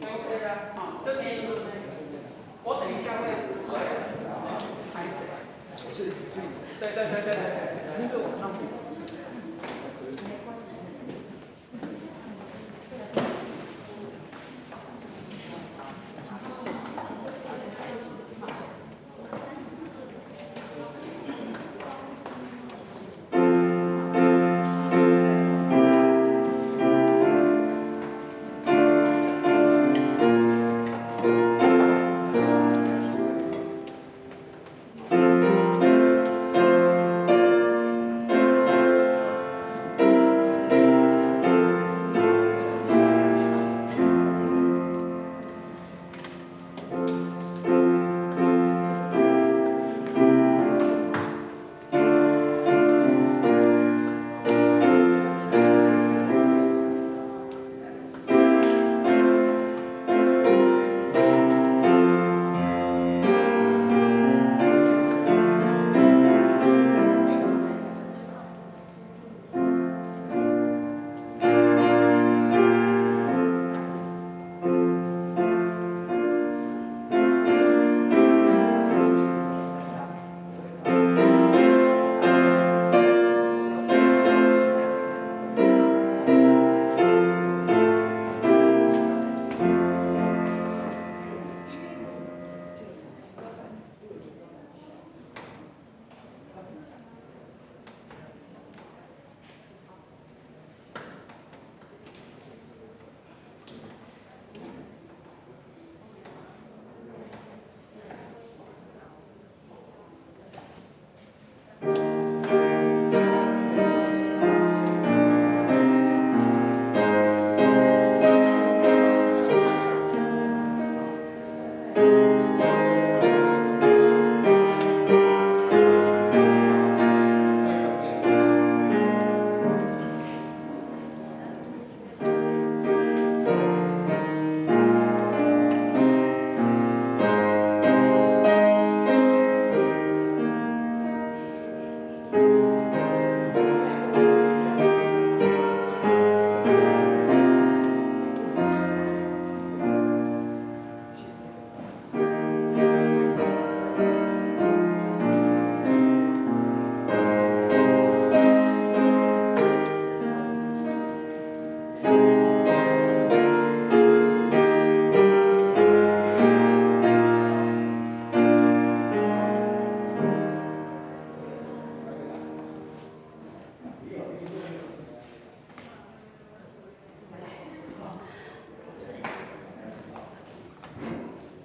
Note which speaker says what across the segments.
Speaker 1: OK 啊，好，就进入那个，我等一下會來拍攝。對對對對對對，這是我上面。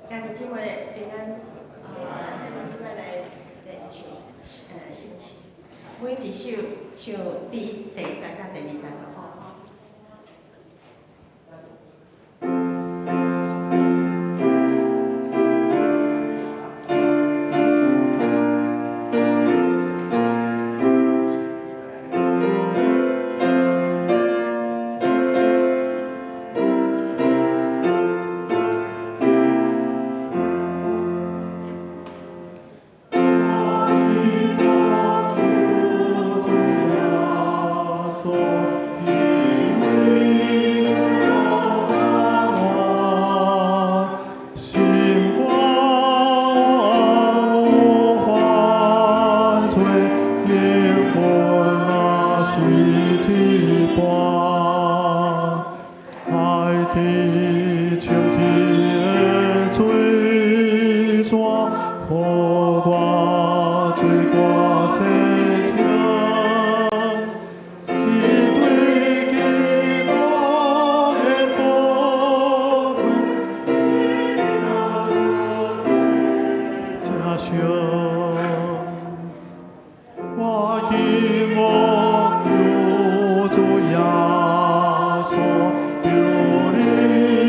Speaker 2: 兄弟姊妹平安，咱這擺來練唱，是毋是？每一首唱第一、第一節佮第二節就好。
Speaker 3: 我希望有主耶穌，有你。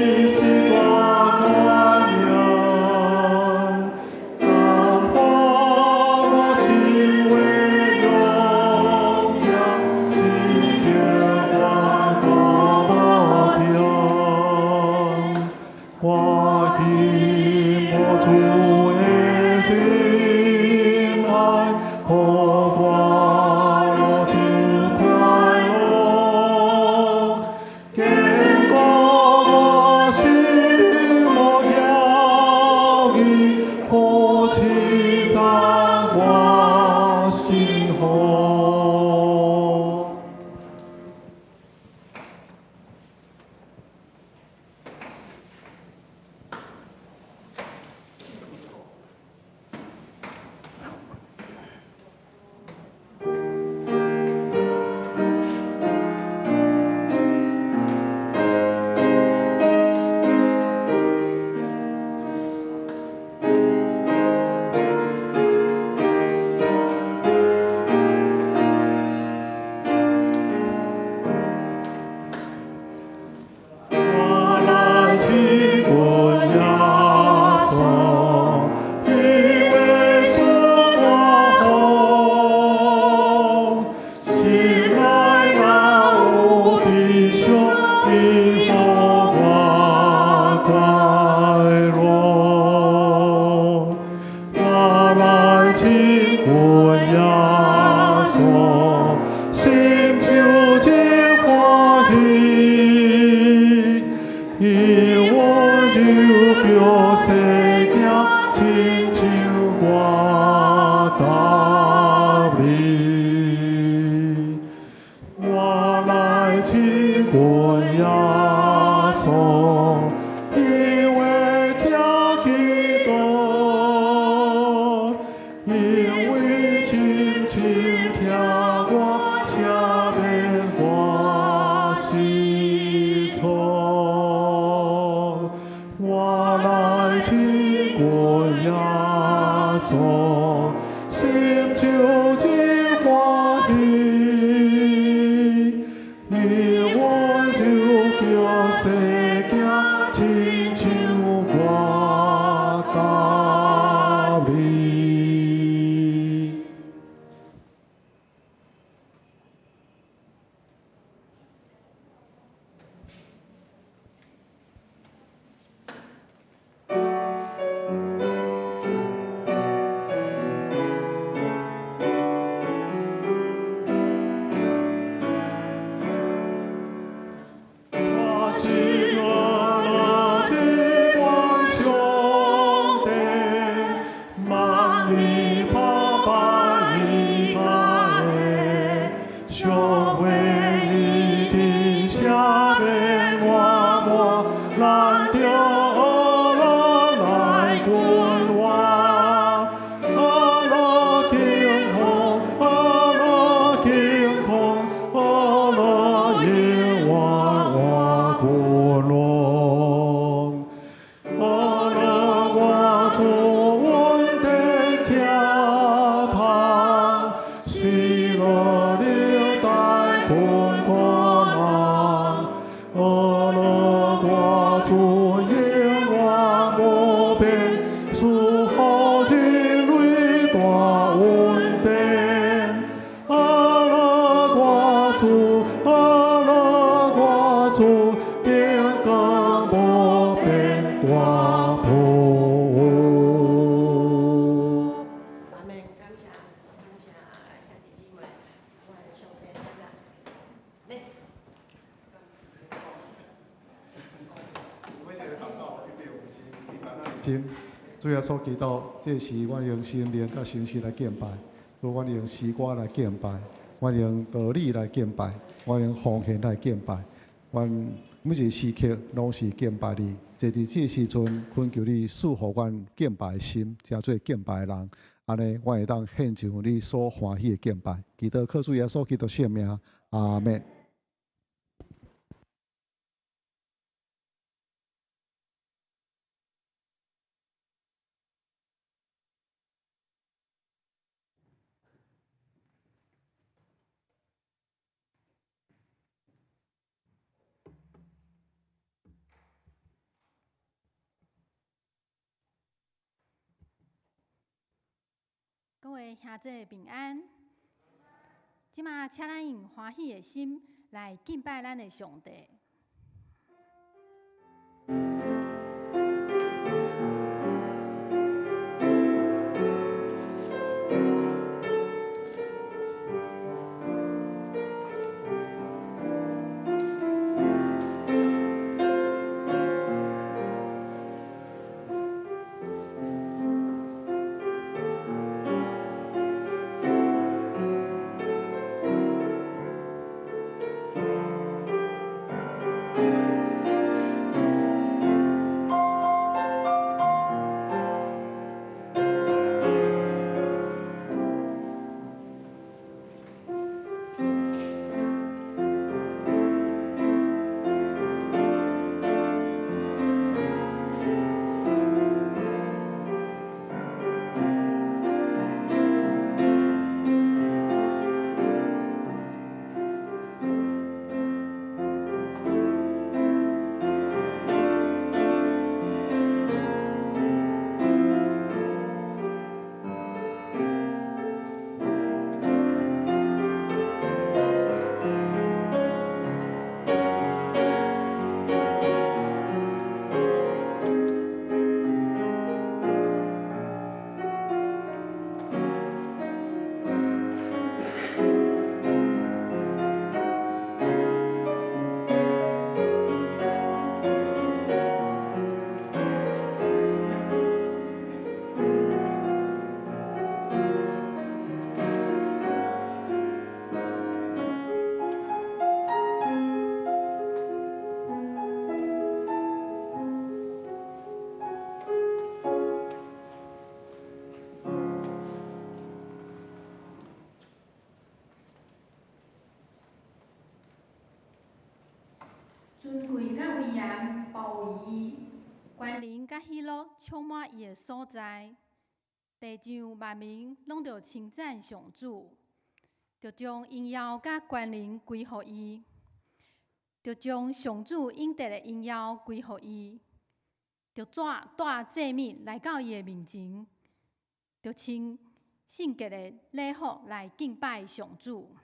Speaker 3: 耶穌，因為聽基督，因為深深疼我，赦免我失錯。我來親近耶穌，心就真歡喜，伊溫柔叫世行，親像我佮你。我是我這關上帝，萬里拍敗伊家的，上會一定赦免我滿，咱著學樂來君王，學樂健康，學樂健康，學樂永遠活君王。阿樂我主恩典聽堂，喜樂歷代困苦人。阿樂我主永遠無變，賜予人類大恩典。阿樂我主，阿樂我主，永恆無變大普。
Speaker 2: 阿門，感謝感謝兄弟姊妹，願上帝接納。來，
Speaker 4: 每一个禱告，預備我們先明白咱的心。主耶穌基督，這時阮用心靈佮誠實來敬拜，閣阮用詩歌來敬拜，阮用道理來敬拜，阮用奉獻來敬拜。阮每一個時刻攏是敬拜你。坐佇這個時陣，懇求你賜予阮敬拜的心，成做敬拜的人。按呢，阮會當獻上你所歡喜的敬拜。祈禱靠主耶穌基督聖名，阿們。
Speaker 5: 各位兄弟平安，這馬請咱用歡喜的心來敬拜咱的上帝。尊貴佮威嚴包圍伊，權能佮喜樂充滿伊的所在。地上萬民攏著稱讚上主，著將榮耀佮權能歸予伊，著將上主應得的榮耀歸予伊，著帶祭物來到伊的面前，著穿聖潔的禮服來敬拜上主。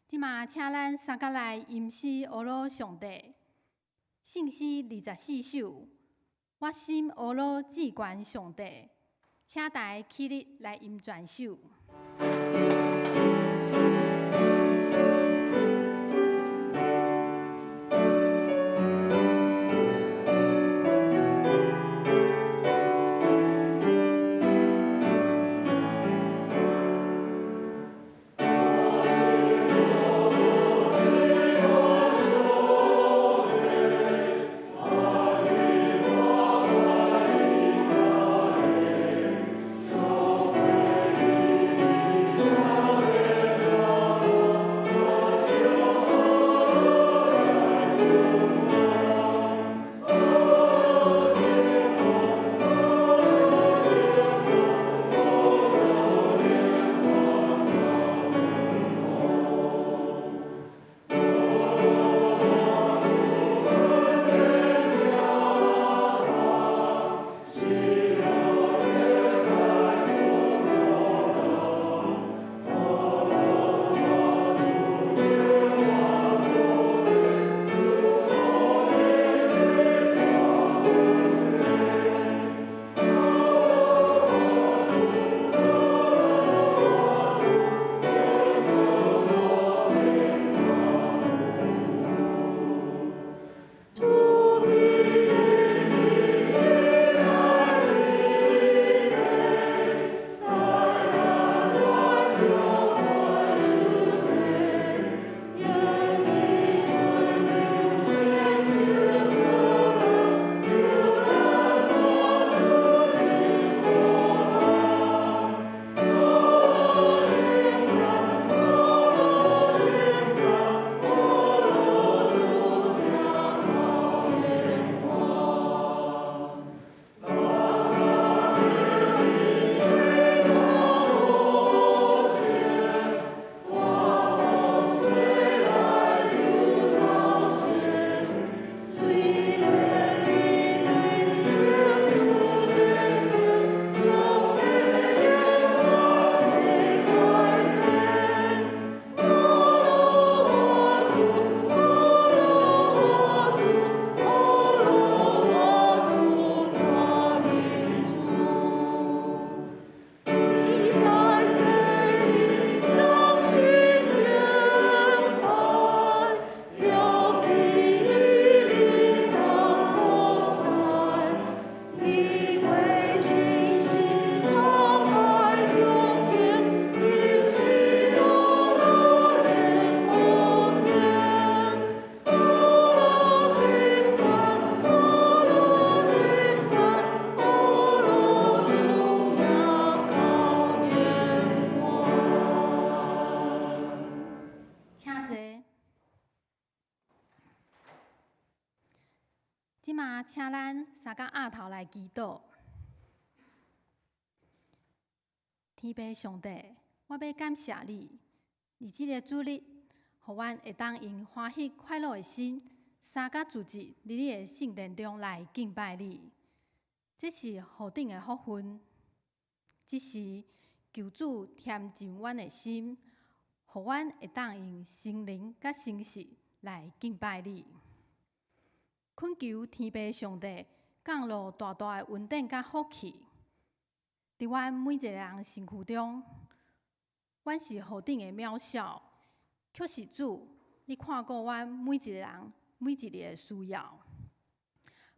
Speaker 5: 這馬請咱三佮來吟詩阿羅上帝，聖詩24首，我心阿羅至懸上帝，請大家起立來吟全首。這馬請咱三佮額頭來祈禱。天父上帝，我欲感謝你，佇這个主日，予阮會當用歡喜快樂的心，三佮聚集佇你的聖殿中來敬拜你。這是何等的福分！這時求主恬靜阮的心，予阮會當用心靈佮誠實來敬拜你。懇求天父上帝降落大大的恩典佮福氣，佇阮每一个人身軀中。阮是何等的渺小，卻是主，你看顧阮每一個人每一日的需要，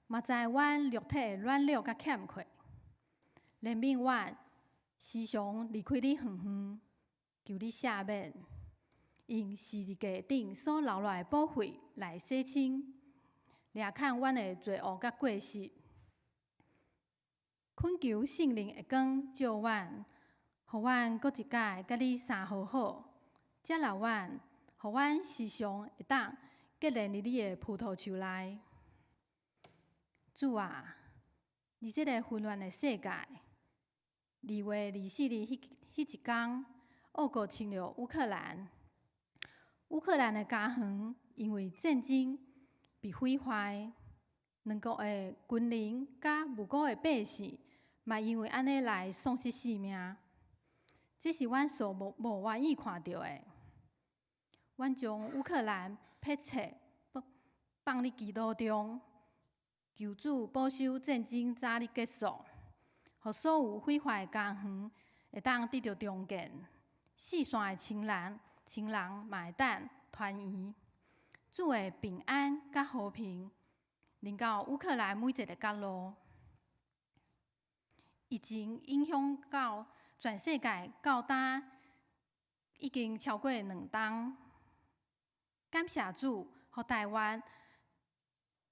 Speaker 5: 嘛知阮肉體的軟弱佮欠缺，憐憫阮時常離開你遠遠，求你赦免，用十字架頂所流落來的寶血來洗清，掠砍阮的罪惡佮過失。懇求聖靈的光照阮，予阮閣一擺佮你相和好，接納阮，予阮時常會當結連佇你的葡萄樹內。主啊，佇這个混亂的世界，2月24日彼一工，俄國侵略烏克蘭，烏克蘭的家園因為戰爭被毀壞，兩國的軍人佮無辜的百姓，嘛因為按呢來喪失性命。這是阮所無願意看著的。阮將烏克蘭迫切放佇祈禱中，求主保守戰爭早日結束，予所有毀壞的家園會當得著重建，四散的親人嘛會當團圓。主的平安佮和平，臨到烏克蘭每一个角落。疫情影響到全世界，到今已經超過2冬。感謝主，予台灣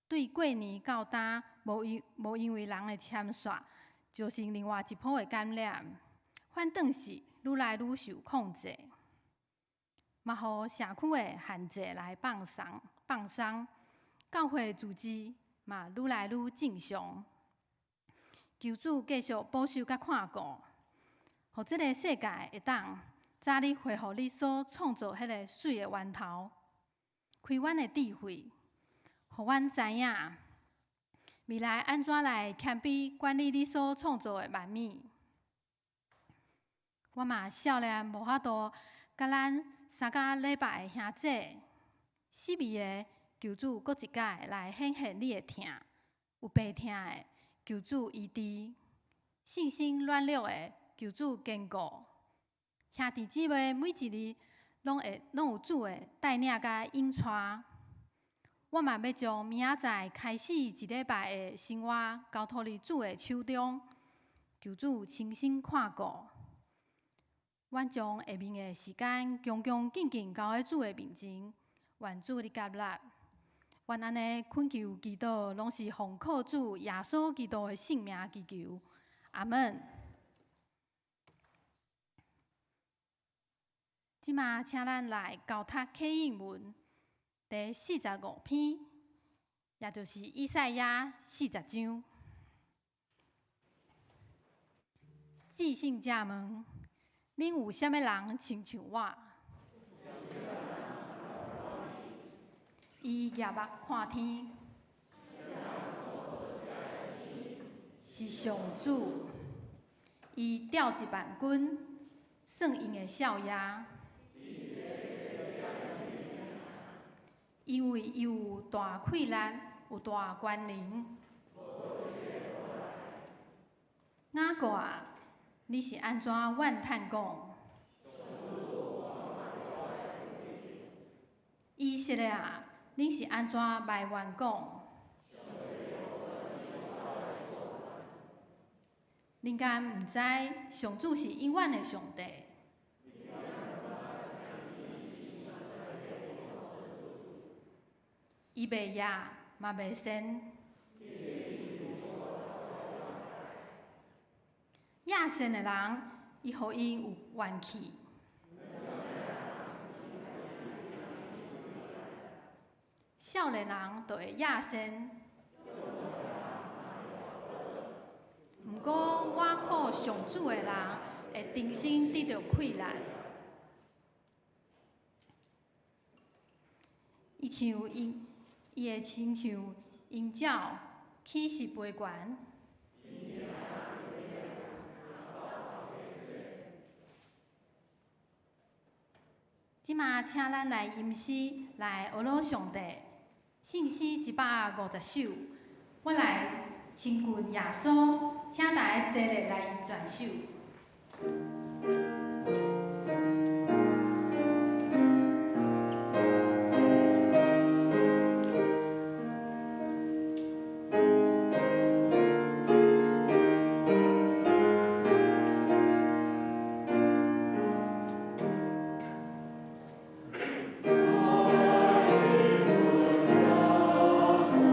Speaker 5: 對過年到今無因為人的簽刷，造成另外一波的感染，反轉是愈來愈受控制，嘛予社區的限制來放鬆，教會組織嘛愈來愈正常。求主繼續保守佮看顧，予這个世界會當早日恢復你所創造彼个水的源頭，開阮的智慧，予阮知影未來按怎來謙卑管理你所創造的萬物。我嘛少年無法度佮咱三加禮拜的兄姊，四味的求主閣一擺來顯現你的疼，有病痛的求主醫治，信心軟弱的求主堅固。兄弟姊妹每一日攏有主的帶領佮引帶。我嘛欲將明仔載開始一禮拜的生活交託佇主的手中，求主親身看顧。阮將下面的時間恭恭敬敬交佇主的面前，願主你接納。阮按呢懇求祈禱，攏是奉靠主耶穌基督的聖名祈求，阿們。這馬請咱來交讀啟應文第45篇，也就是以賽亞40章。至聖者問：恁有啥物人親像我？伊舉目看天，是上主。伊調集萬軍，算𪜶的數額。因為伊有大氣力，有大權能。雅各啊，你是按怎怨嘆講？以色列啊，恁是按怎埋怨講？恁敢毋知上主是永遠的上帝？伊袂夜嘛袂睡。野善的人，伊予𪜶有怨氣。少年人就會野善。毋過，倚靠上主的人會重新得著氣力。伊會親像鷹鳥起勢飛懸。這馬請咱來吟詩來學老上帝，聖詩150首，我來親近耶穌，請大家齊來來吟全首。
Speaker 3: 我來親近耶穌。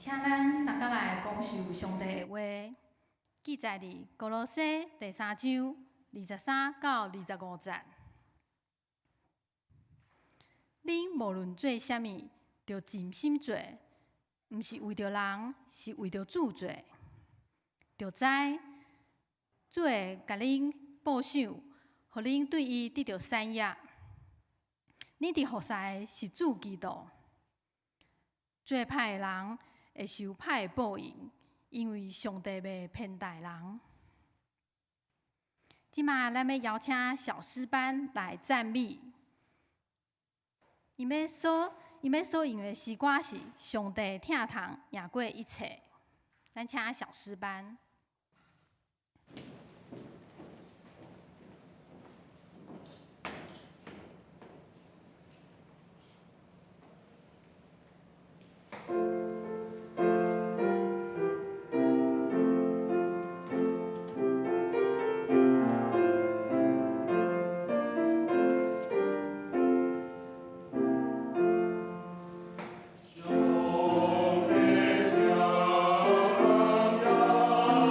Speaker 5: 請咱三家來講授上帝的話，記載佇歌羅西第三章23到25節。恁無論做啥物，著盡心做，毋是為著人，是為著主做。著知主會共恁保守，予恁對伊得著產業。恁佇服侍的是主基督。做歹的人會受歹的報應，因為上帝袂偏待人。這馬咱欲邀請小詩班來讚美。𪜶欲所用的詩歌是《上帝疼痛贏過一切》。咱請小詩班。
Speaker 3: 上帝疼痛贏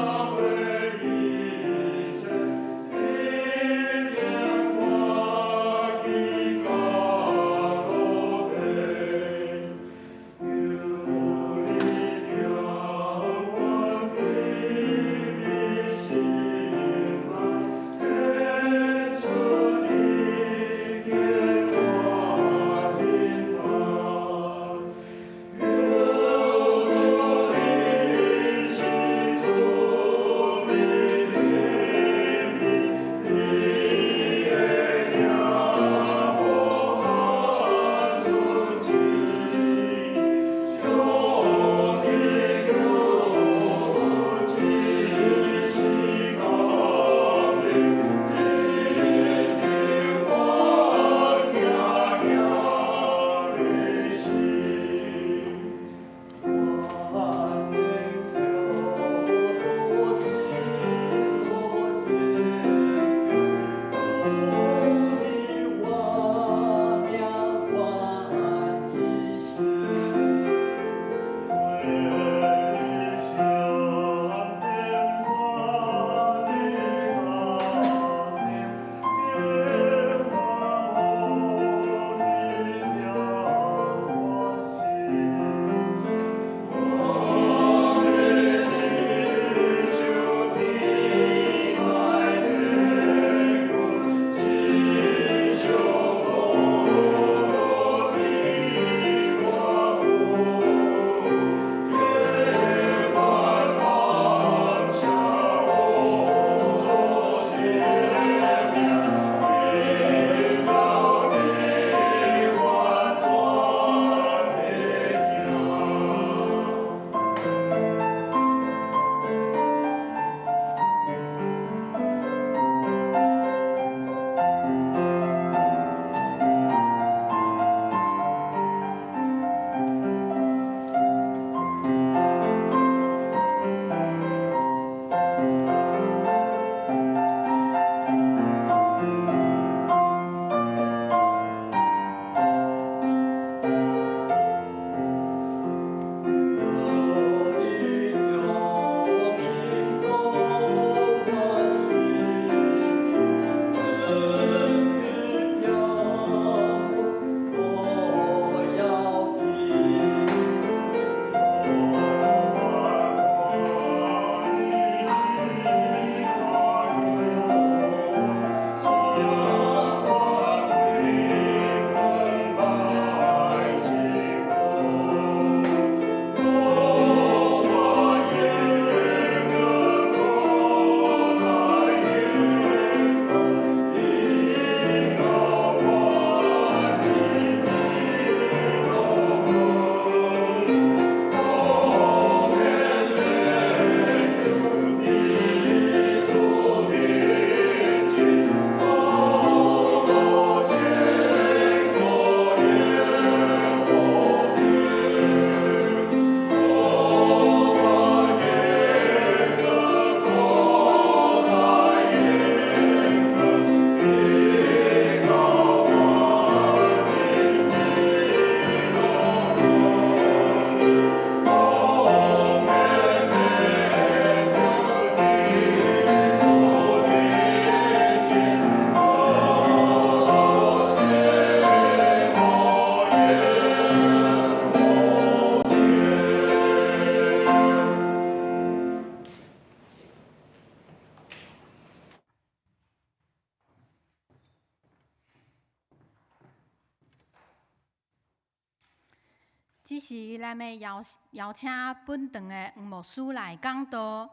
Speaker 5: 這時，咱欲邀邀請本堂的黃牧師來講道。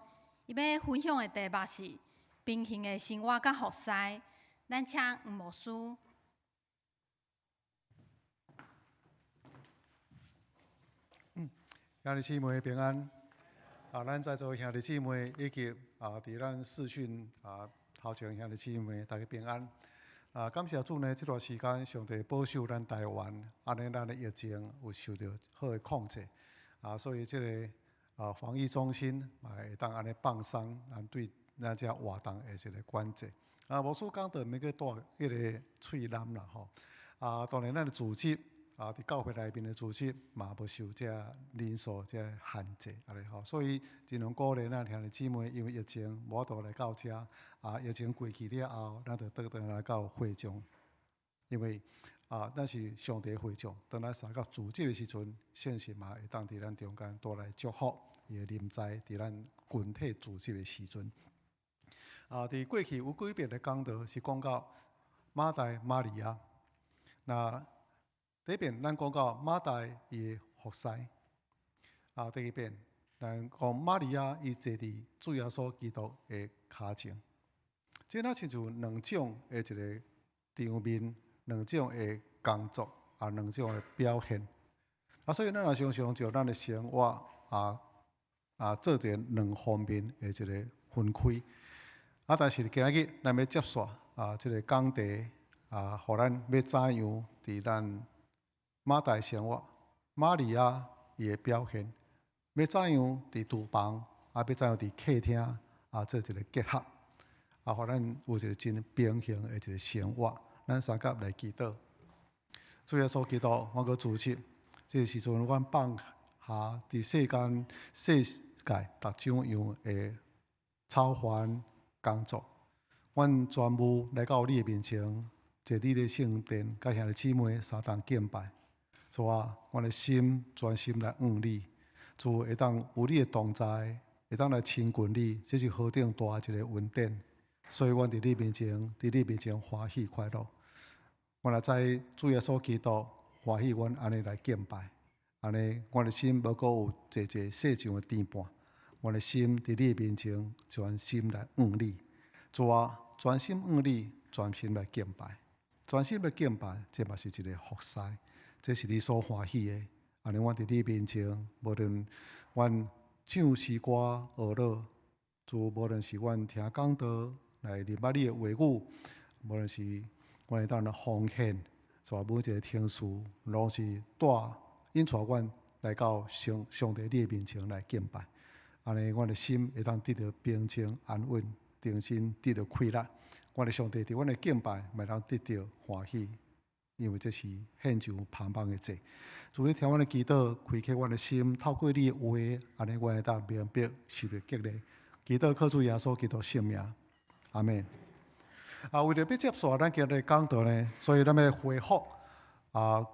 Speaker 5: 伊欲分享的題目是平衡的生活佮服侍。咱請黃牧師。
Speaker 4: 兄弟姊妹平安。啊，咱在座兄弟姊妹以及啊，佇咱視訊啊頭前兄弟姊妹，大家平安。啊，感謝主呢，這段時間上帝保守咱台灣，按呢咱的疫情有受著好的控制。啊，所以這个啊防疫中心嘛會當按呢放鬆，咱對咱這活動的一个管制。啊，牧師講著毋免去帶彼个喙湳啦吼。啊，當然咱的組織。啊！佇教會內面的組織嘛，無受這人數這限制，按呢吼，所以盡量鼓勵咱兄弟姊妹，因為疫情無法度來到遮，啊，疫情過去了後，咱就倒轉來到會眾，因為啊，咱是上帝會眾，當咱相佮聚集的時陣，聖神嘛會當佇咱中間帶來祝福，伊的臨在佇咱群體聚集的時陣。啊，佇過去有幾遍的講道是講到馬大、瑪利亞，那。第一遍，咱講到馬大伊的服侍；啊，第二遍，咱講瑪利亞伊坐佇主耶穌基督的跤前。這若親像兩種的一个場面，兩種的工作，啊，兩種的表現。啊，所以咱若常常就咱的生活啊啊，做一个兩方面的一个分開。啊，但是今仔日咱欲接續啊，這个講題啊，予咱欲怎樣佇咱馬大生活，瑪利亞伊的表現，欲怎樣佇廚房，啊，欲怎樣佇客廳，啊，做一个結合，啊，予咱有一个真平衡的一个生活。咱相佮來祈禱，主耶穌基督，我閣主持，這个時陣，阮放下佇世間世界逐種樣的操煩工作，阮全部來到你的面前，坐你的聖殿，佮兄弟姊妹相同敬拜。主啊，阮的心專心來向你，主會當有你的同在，會當來親近你，這是何等大一个恩典。所以，阮佇你面前，佇你面前歡喜快樂。阮也知主耶穌基督歡喜阮按呢來敬拜，按呢，阮的心無閣有濟濟世上的牽絆，阮的心佇你面前專心來向你。主啊，專心向你，專心來敬拜，專心來敬拜，這嘛是一个服侍。這是你所歡喜的，按呢，阮佇你面前，無論阮唱詩歌、學樂，主無論是阮聽講道來明白你的話語，無論是阮會當來奉獻，主啊，每一个程序，攏是帶引帶阮來到上上帝你的面前來敬拜。按呢，阮的心會當得著平靜安穩，重新得著氣力。阮的上帝佇阮的敬拜，嘛會當得著歡喜。因為這是獻上盼望的祭。主你聽阮的祈禱，開啟阮的心，透過你的話，按呢阮會當明白，受著激勵。祈禱靠主耶穌基督聖名，阿們。啊，為著欲接續咱今日講道呢，所以咱欲恢復啊，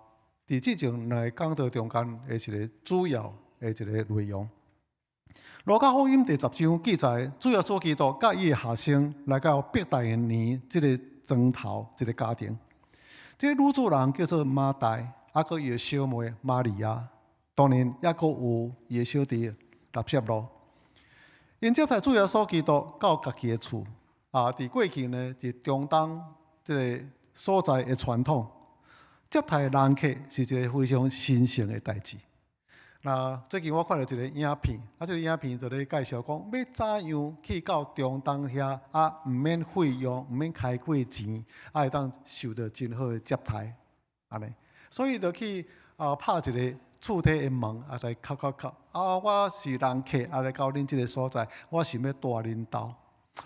Speaker 4: 佇之前兩个講道中間的一个主要的一个內容。路加福音第十章記載，主耶穌基督佮伊的學生來到伯大尼這个莊頭一个家庭。這个女主人叫做馬大，啊，閣伊的小妹瑪利亞，當然猶閣有伊的小弟拉撒路。𪜶接待主耶穌基督到家己的厝，啊，佇過去呢，佇中東這个所在的傳統，接待人客是一个非常神聖的代誌。那最近我看著一个影片，啊，這个影片就咧介紹講，欲怎樣去到中東遐，啊，毋免費用，毋免開費錢，啊，會當受著真好的接待，按呢。所以就去啊，拍一个厝底的門，啊，來敲敲敲，啊，我是人客，啊，來到恁這个所在，我想欲蹛恁兜。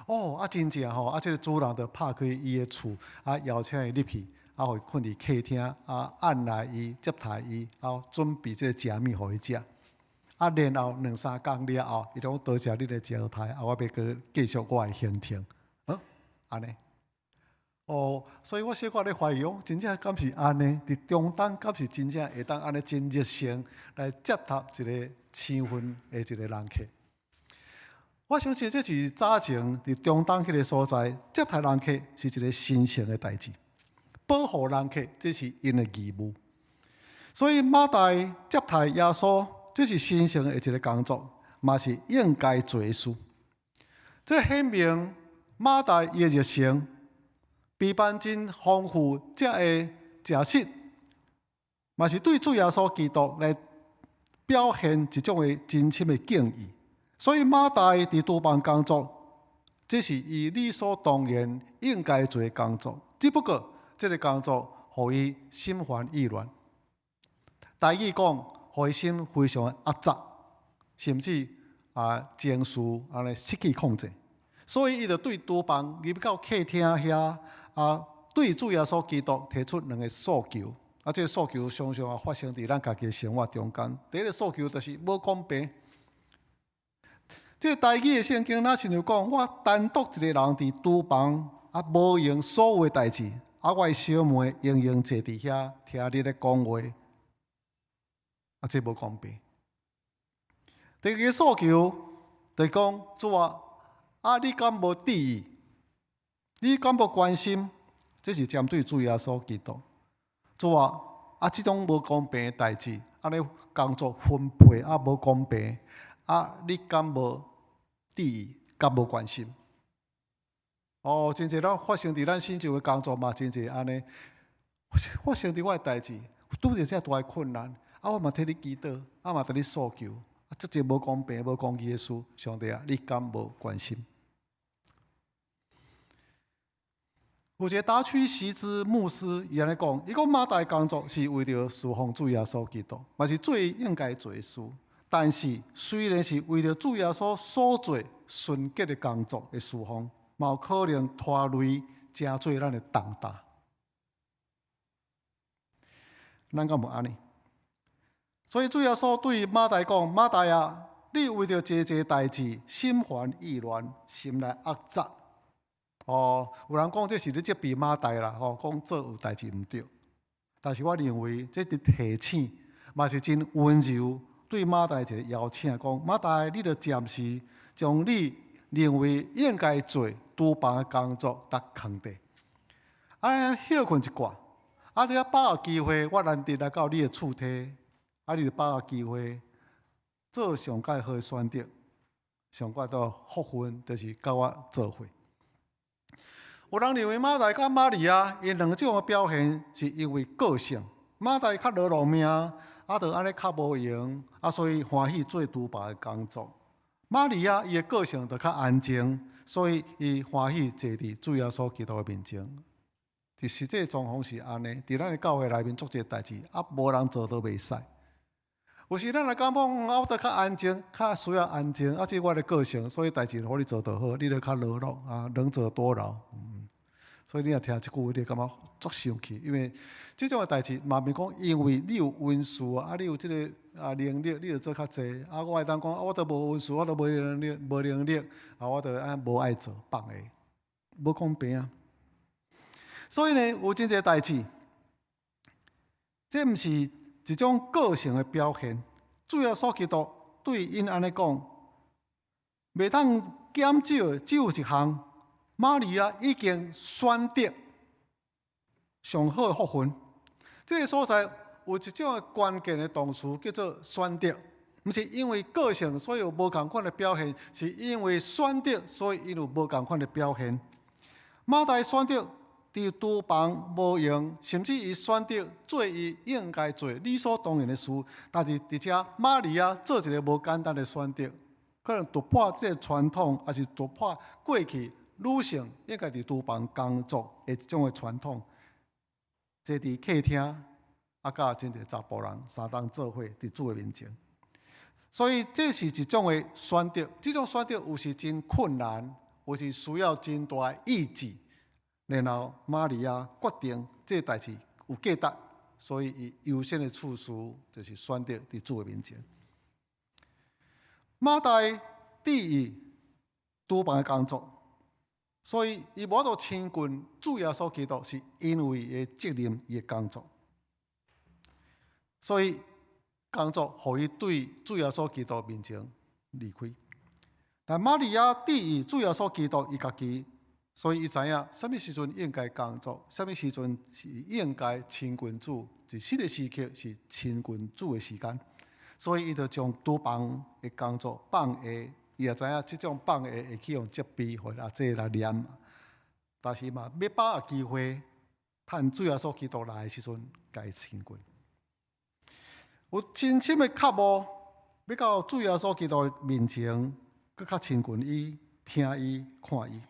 Speaker 4: 哦，啊，真正吼，啊，這个主人就拍開伊的厝，啊，邀請伊入去。啊，予伊睏佇客廳，啊，按來伊接待伊，啊，準備這个食物予伊食。啊，然後兩三工了後，伊講多謝你的招待，啊，我欲閣繼續我的行程。啊，按呢。哦，所以我小可咧懷疑講，真正敢是按呢？佇中東敢是真正會當按呢真熱誠來接待一个身份的一个人客？我相信這是早前佇中東彼个所在接待人客是一个神聖的代誌。保護人客，這是𪜶的義務。所以馬大接待耶穌，這是神聖的一个工作，嘛是應該做的事。這顯明馬大伊的熱誠，備辦真豐富，這个食食，嘛是對主耶穌基督來表現一種的真深的敬意。所以馬大佇廚房工作，這是伊理所當然應該做的工作。只不過這个工作予伊心煩意亂。台語講，予伊心非常的壓榨，甚至啊情緒按呢失去控制。所以伊就對廚房入到客廳遐啊，對主耶穌基督提出兩个訴求。啊，這个訴求常常也發生佇咱家己的生活中間。第一个訴求就是無公平。這个台語的聖經若親像講，我單獨一个人佇廚房啊，無閒所有的代誌，啊，我的小妹閒閒坐佇遐聽你咧講話，啊，這無公平。第二个訴求就是講，主啊，啊，你敢無注意？你敢無關心？這是針對主耶穌基督。主啊，啊，這種無公平的代誌，按呢工作分配啊無公平，啊，你敢無注意？敢無關心？哦，真濟咱發生佇咱身上的工作嘛，真濟按呢發生佇我的代誌，拄著遮大的困難，啊，我嘛替你祈禱，啊嘛替你訴求，啊，這個無公平、無公義的事，上帝啊，你敢無關心？有一个達區席茲牧師伊按呢講，伊講馬大工作是為著侍奉主耶穌基督，嘛是最應該做的事。但是雖然是為著主耶穌所做純潔的工作的侍奉，嘛有可能拖累成做咱的重擔。咱敢無按呢？所以主耶穌對馬大講：馬大啊，你為著這濟代誌，心煩意亂，心內壓榨。哦，有人講這是咧責備馬大啦，吼，講做有代誌毋對。但是我認為這佇提醒，嘛是真溫柔對馬大一个邀請，講馬大，你著暫時將你認為應該做廚房的工作，共囥佇，啊，歇睏一寡，啊，你啊把握機會，我難得來到你的厝體，啊，你著把握機會做上蓋好的選擇，上蓋的福分，就是佮我做伙。有人認為馬大佮瑪利亞，𪜶兩種的表現是因為個性。馬大較勞碌命，啊，就按呢較無閒，啊，所以歡喜做廚房的工作。瑪利亞伊的個性就較安靜，所以伊歡喜坐佇主耶穌基督的面前。佇實際狀況是按呢，佇咱的教會內面足濟代誌，啊，無人做都袂使。有時咱若感覺，啊，我都較安靜，較需要安靜，啊，這我的個性，所以代誌予你做就好，你著較勞碌啊，能者多勞。所以你若聽這句話，你會感覺足生氣，因為這種的代誌嘛，毋是講因為你有恩賜啊，你有這个啊能力，你就做較濟。啊，我會當講，啊，我都無恩賜，我都無能力，無能力，啊，我就按無愛做，放下，無公平啊。所以呢，有真濟代誌，這毋是一種個性的表現。主耶穌基督對𪜶按呢講，袂當減少的只有一項。瑪利亞已經選擇上好的福分。這个所在有一種關鍵的動詞叫做選擇，毋是因為個性所以有無仝款的表現，是因為選擇所以𪜶有無仝款的表現。馬大選擇佇廚房無閒，甚至伊選擇做伊應該做理所當然的事，但是佇遮瑪利亞做一个無簡單的選擇，可能突破這个傳統，抑是突破過去女性應該佇廚房工作的這種的傳統，坐佇客廳，啊，佮真濟查埔人相同做伙佇主的面前。所以這是一種的選擇，這種選擇有時真困難，有時需要真大的意志。然後瑪利亞決定這个代誌有價值，所以伊優先的次序就是選擇佇主的面前。馬大注意廚房的工作，所以伊無法度親近主耶穌基督，是因為伊的責任，伊的工作。所以工作予伊對主耶穌基督面前離開。但瑪利亞注意主耶穌基督伊家己。所以伊知影啥物時陣應該工作，啥物時陣是應該親近主，佇這個時刻是親近主的時間。所以伊就將廚房的工作放下，伊也知影這種放下會去予責備，予阿姐來念。但是嘛，欲把握機會，趁主耶穌基督來的時陣，共伊親近。有真深的渴慕，欲到主耶穌基督的面前，閣較親近伊，聽伊，看伊。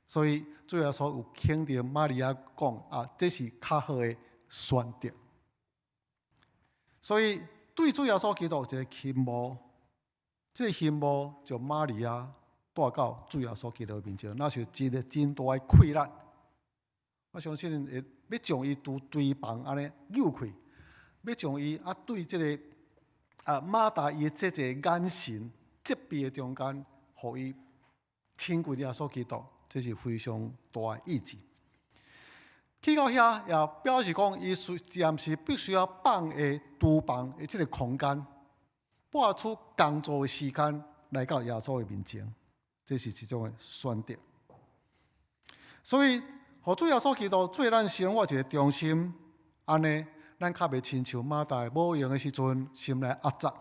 Speaker 4: 所以主耶穌有肯定瑪利亞講啊，這是較好的選擇。所以對主耶穌基督一个傾慕，這个傾慕將瑪利亞帶到主耶穌基督面前，那是一个真大的氣力。我相信會欲將伊拄廚房按呢搝開，欲將伊啊對這个啊馬大伊的這个眼神責備的中間，予伊親近耶穌基督，這是非常大的意志。去到遐也表示講，伊需暫時必須要放下廚房的這个空間，撥出工作的時間來到耶穌的面前，這是一種的選擇。所以，予主耶穌基督做咱生活一个中心，按呢，咱較袂親像馬大無閒的時陣，心內壓榨。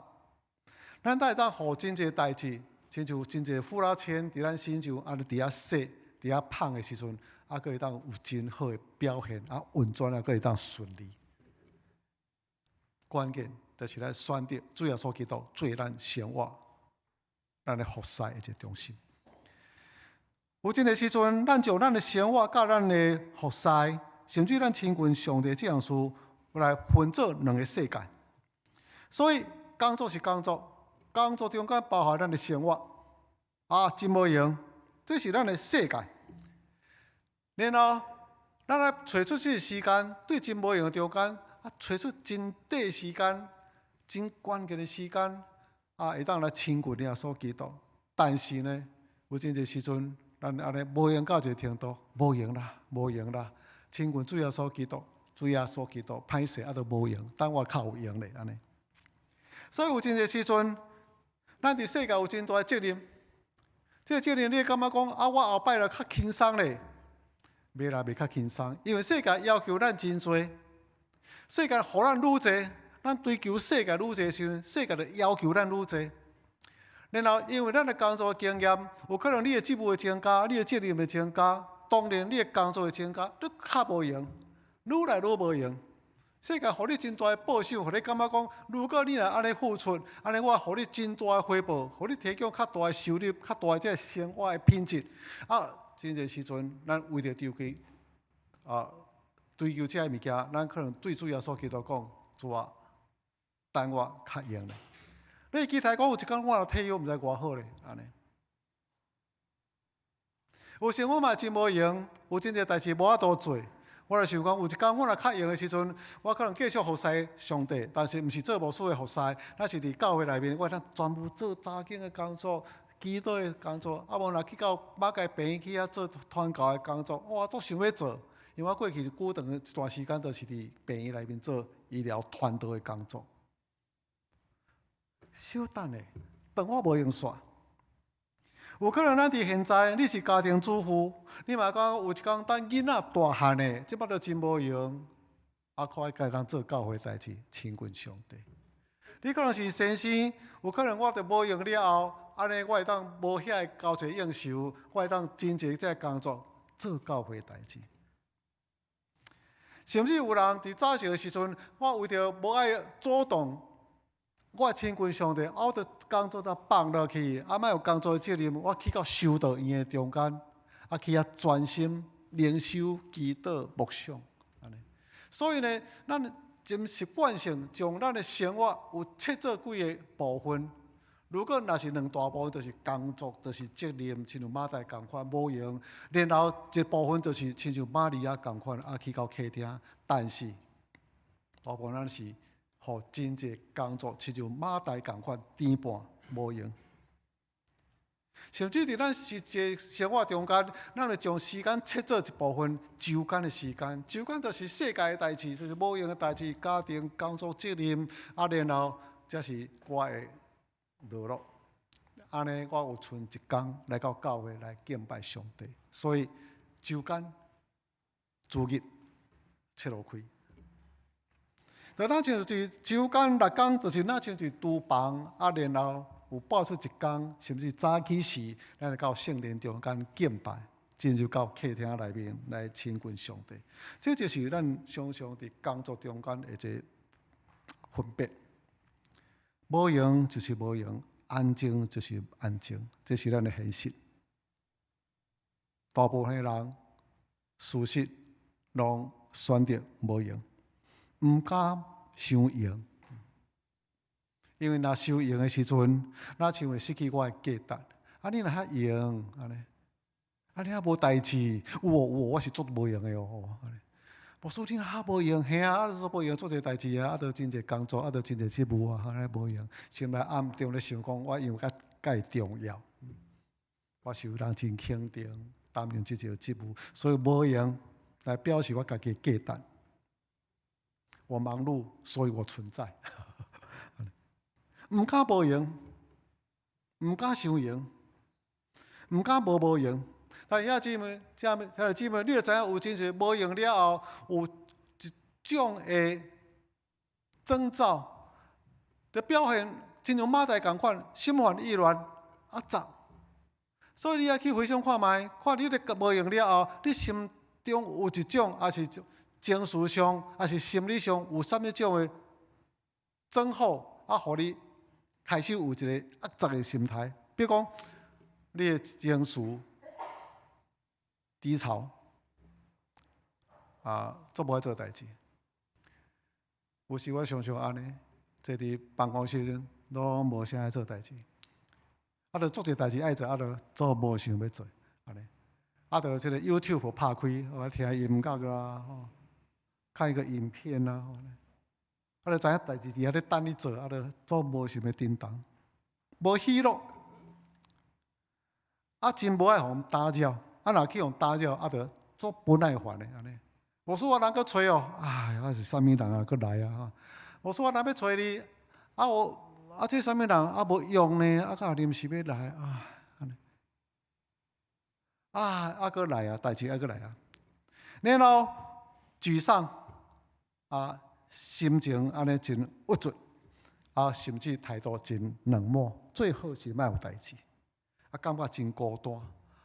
Speaker 4: 咱會當予真濟代誌，親像真濟呼啦圈佇咱身上，按呢佇遐踅、佇遐麭的時陣，啊，閣會當有真好的表現，啊，運轉啊，閣會當順利。關鍵就是咱選擇主耶穌基督做咱生活、咱的服侍的一个中心。有陣的時陣，咱將咱的生活佮咱的服侍，甚至咱親近上帝這項事，來分做兩个世界。所以工作是工作，工作中間包含咱的生活，啊，真無閒，這是咱的世界。然後，咱來揣出這个時間，對真無閒的中間，啊，揣出真短時間、真關鍵的時間，啊，會當來親近耶穌基督。但是呢，有真濟時陣，咱按呢無閒到一个程度，無閒啦，無閒啦，親近主耶穌基督，主耶穌基督歹勢啊，都無閒，等我較有閒咧按呢。所以有真濟時陣，咱佇世界有真大的責任。這个責任你會感覺講啊，我後擺就較輕鬆咧，袂啦，袂較輕鬆，因為世界要求咱真濟，世界予咱愈濟，咱追求世界愈濟時陣，世界就要求咱愈濟。然後，因為咱的工作經驗，有可能你的職務會增加，你的責任會增加，當然你的工作會增加，你較無閒，愈來愈無閒。世界予你真大的報酬，予你感覺講，如果你若按呢付出，按呢我予你真大的回報，予你提供較大的收入，較大的這个生活的品質。啊，真濟時陣，咱為著追求啊，追求這个物件，咱可能對主耶穌基督講，主啊，等我較閒咧。你會記得講有一工我若退休，毋知偌好咧，按呢。有時我嘛真無閒，有真濟代誌無法度做。我就想講，有一工我若較閒的時陣，我可能繼續服侍上帝，但是毋是做牧師的服侍，咱是佇教會內面，我會當全部做查經的工作、祈禱的工作，啊無若去到馬偕病院去遐做傳教的工作，哇，足想欲做。因為我過去久長一段時間都是佇病院內面做醫療傳道的工作。小等下，當我無閒煞。有可能咱佇現在，你是家庭主婦，你嘛講有一工等囡仔大漢的，這擺都真無閒，啊，看愛共人做教會代誌，親近上帝。你可能是先生，有可能我佇無閒了後，按呢我會當無遐个交際應酬，我會當真濟這个工作做教會代誌。甚至有人佇早時的時陣，我為著無愛阻擋我親近上帝，我著工作都放落去，啊，莫有工作的責任，我去到修道院的中間，啊，去遐專心靈修、祈禱、默想，按呢。所以呢，咱真習慣性將咱的生活有切做幾个部分。如果若是兩大部分，就是工作，就是責任，親像馬大仝款無閒。然後一部分就是親像瑪利亞仝款，啊，去到客廳。但是大部分咱是予真濟工作，親像馬大仝款填半無閒。甚至佇咱實際生活中間，咱會將時間切做一部分周間的時間。周間就是世界的代誌，就是無閒的代誌，家庭、工作、責任，啊，然後才是我的娛樂。按呢，我有賰一工來到教會來敬拜上帝。所以週間、主日、七路開。就若像是週間六工，就是若像是廚房啊，然後有撥出一工，甚至早起時，咱就到聖殿中間敬拜，進入到客廳內面來親近上帝。這就是咱常常佇工作中間的一個分別。無閒就是無閒，安靜就是安靜，這是咱的現實。大部分的人事實攏選擇無閒，毋敢傷閒，因為若傷閒的時陣，若像會失去我的價值。啊，你若較閒，按呢，啊，你較無代誌，有哦有哦，我是足無閒的哦。無說你若較無閒，嘿啊，啊，說無閒做濟代誌啊，啊，著真濟工作，啊，著真濟職務啊，按呢無閒。心內暗中咧想講，我因為較蓋重要，我受人真肯定，擔任這個職務，所以無閒來表示我家己的價值。我忙碌，所以我存在。毋敢無閒，毋敢傷閒，毋敢無閒。但是兄姊妹，兄弟姊妹，你著知影有真濟無閒了後，有一種的徵兆，就表現親像馬大仝款，心煩意亂、壓雜。所以你愛去回想看覓，看你咧無閒了後，你心中有一種，抑是情緒上，抑是心理上有啥物種的徵候，啊，予你開始有一個壓雜的心態。比如講，你的情緒低潮，啊，足無愛做代誌。有時我常常按呢，坐佇辦公室攏無啥愛做代誌，啊，著足濟代誌愛做，啊，著做無想欲做，按呢。啊，著這個 YouTube 拍開，我聽音樂啦，吼，看一個影片啦，啊，著知影代誌佇遐咧等你做，啊，著做無想欲振動，無喜樂，啊，真無愛予人打擾。啊，若去予打擾，啊，著足不耐煩的按呢。無說我人閣揣哦，哎，啊是啥物人啊，閣來啊！無說我人欲揣你，啊我啊這啥物人啊無用呢？啊，閣臨時欲來啊，按呢。啊啊閣來啊，代誌愛閣來啊。然後沮喪啊，心情按呢真鬱卒，啊，甚至態度真冷漠，最好是莫有代誌，啊，感覺真孤單。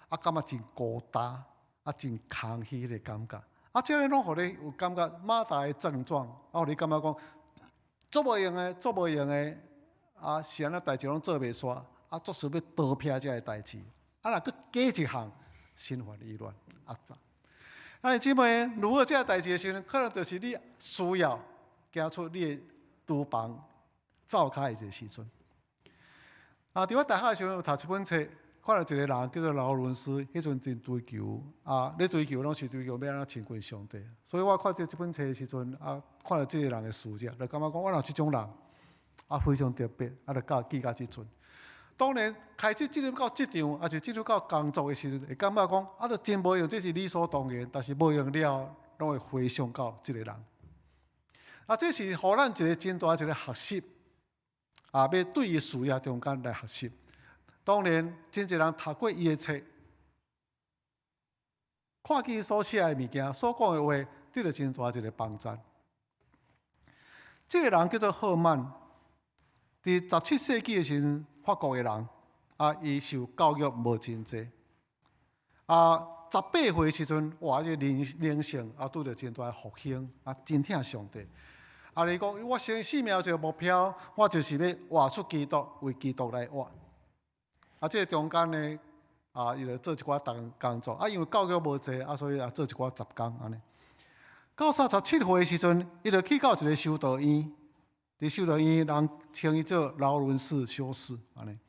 Speaker 4: 啊，感覺真孤單，啊，真空虛的感覺，啊，這个攏予你有感覺馬大的症狀，啊，予你感覺講足無閒的，足無閒的，啊，是按怎代誌攏做袂煞，啊，足想欲逃避這个代誌，啊，若閣加一項，心煩意亂，壓雜。啊，姊妹，如果這个代誌的時陣，可能就是你需要行出你的廚房灶跤的一個時陣。啊，佇我大學的時陣有讀一本冊。看到一個人叫做勞倫斯，彼陣真追求啊，咧追求攏是追求欲按怎親近上帝。所以我看這本冊的時陣啊，看著這個人的事跡，就感覺講我若這種人啊，非常特別，啊，就教記到這陣。當然開始進入到職場，抑是進入到工作的時陣，會感覺講啊，著真無閒，這是理所當然。但是無閒了，攏會回想到這個人。啊，這是予咱一個真大一個學習，啊，欲對伊事業中間來學習。當然，真濟人讀過伊的冊，看見伊所寫的物件，所講的話，得著真大一個幫贊。這個人叫做赫曼，佇17世紀的時陣，法國的人，啊，伊受教育無真濟，啊，18歲時陣，哇，這個靈性啊，拄著真大的復興，啊，真疼上帝。啊，伊講，我生生命有一個目標，我就是欲活出基督，為基督來活。啊，這個中間呢，啊，伊就做一寡工作，啊，因為教育無濟，啊，所以也做一寡雜工按呢。到37歲的時陣，伊就去到一個修道院，佇修道院人稱伊做勞倫斯修士按呢。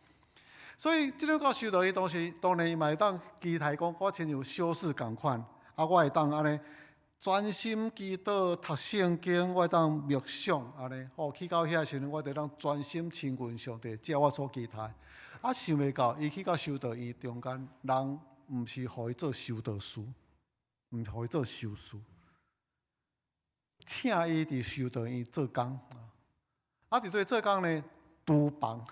Speaker 4: 所以進入到修道院當時，當然伊嘛會當期待講，我親像修士仝款，啊，我會當按呢專心祈禱、讀聖經，我會當默想按呢。吼，去到遐時陣，我就當專心親近上帝，照我所期待。啊，想袂到，伊去到修道院中間，人毋是予伊做修道士，毋是予伊做修士，請伊佇修道院做工。啊，佇佗做工呢，廚房。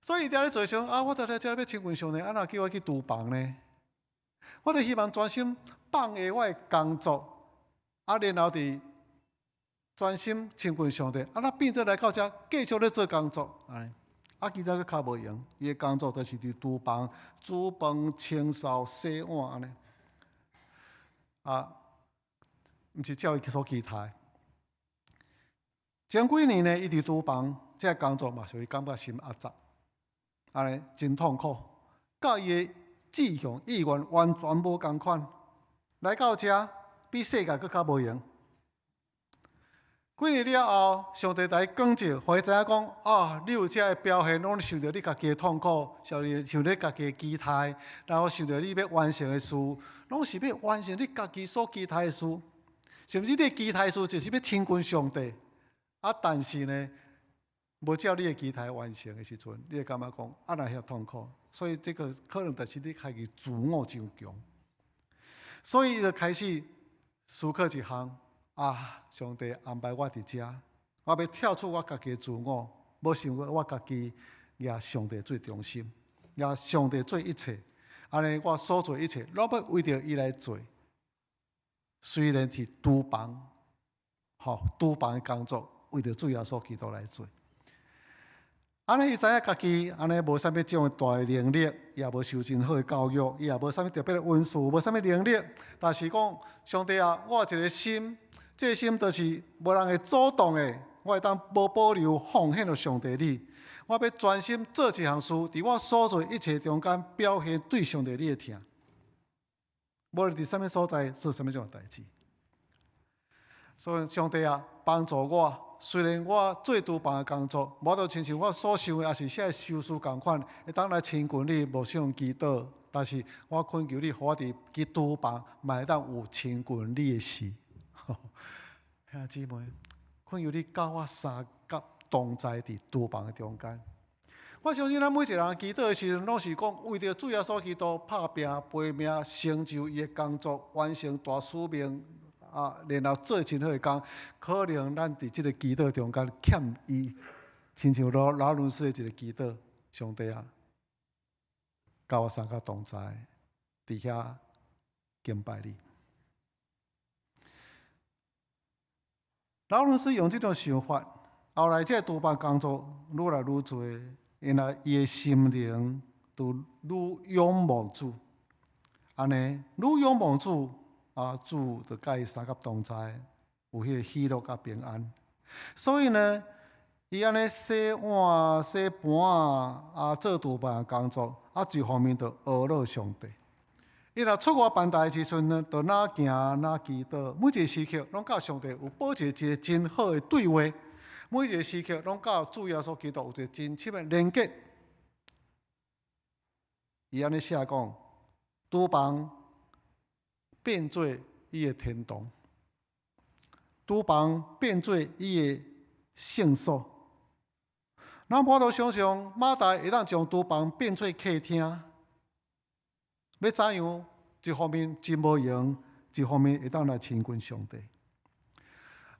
Speaker 4: 所以伊佇遐咧做想，啊，我在遮欲親近上帝，啊，哪叫我去廚房呢？我就希望專心放下我的工作，啊，然後佇專心親近上帝。啊，咱變做來到遮繼續咧做工作，按呢。啊，其實閣較無閒，伊的工作就是佇廚房煮飯、清掃、洗碗按呢。啊，毋是照伊所期待。前幾年呢，伊佇廚房這个工作嘛，是伊感覺心壓榨，按呢真痛苦，佮伊的志向意願完全無仝款。來到遮比世界閣較無閒。幾年了後，上帝共伊光照，予伊知影講：啊，你有這个表現，攏受著你家己的痛苦，受著受你家己的期待，然後受著你欲完成的事，攏是欲完成你家己所期待的事。甚至你的期待的事就是欲親近上帝。啊，但是呢，無照你的期待完成的時陣，你會感覺講啊，哪遐痛苦。所以這個可能就是你家己自我傷強。所以伊就開始思考一項。啊！上帝安排我佇遮，我欲跳出我家己的自我，無想過我家己，以上帝做中心，以上帝做一切。按呢，我所做一切，攏欲為著伊來做。雖然是廚房，吼，廚房的工作，為著主耶穌基督來做。按呢，伊知影家己按呢無啥物種大的能力，伊也無受真好的教育，伊也無啥物特別的恩賜，無啥物能力。但是講，上帝啊，我有一个心。這个心就是無人會阻擋的，我會當無保留奉獻予上帝你。我欲專心做一項事，佇我所做一切中間表現對上帝你的疼。無論佇啥物所在做啥物種的代誌。所以上帝啊，幫助我。雖然我做廚房的工作，無就親像我所想的，抑是寫修士仝款，會當來親近你，無想祈禱。但是我懇求你，予我佇廚房，嘛會當有親近你的時。兄姊妹，懇求你佮我相佮同在佇廚房的中間。我相信咱每一個人祈禱的時陣，攏是講為著主耶穌基督拍拚拚命，成就伊的工作，完成大使命啊，然後做真好的工。可能咱佇這个祈禱中間欠伊，親像勞勞倫斯的一个祈禱，上帝啊，佮我相佮同在，佇遐敬拜你。勞倫斯用這種想法，後來這個廚房工作愈來愈濟，因為伊的心靈就愈仰望主，按呢愈仰望主，啊主就佮伊相佮同在，有彼个喜樂佮平安。所以呢，伊按呢洗碗、洗盤啊，做廚房工作，啊一方面就呵咾上帝。伊若出外辦代誌時陣呢，就若行若祈禱，每一个時刻攏佮上帝有保持一个真好的對話，每一个時刻攏佮主耶穌基督有一个真親的連結。伊按呢寫講，廚房變做伊的天堂，廚房變做伊的聖所。咱無法度想像馬大會當將廚房變做客廳。欲怎樣？一方面真無閒，一方面會當來親近上帝。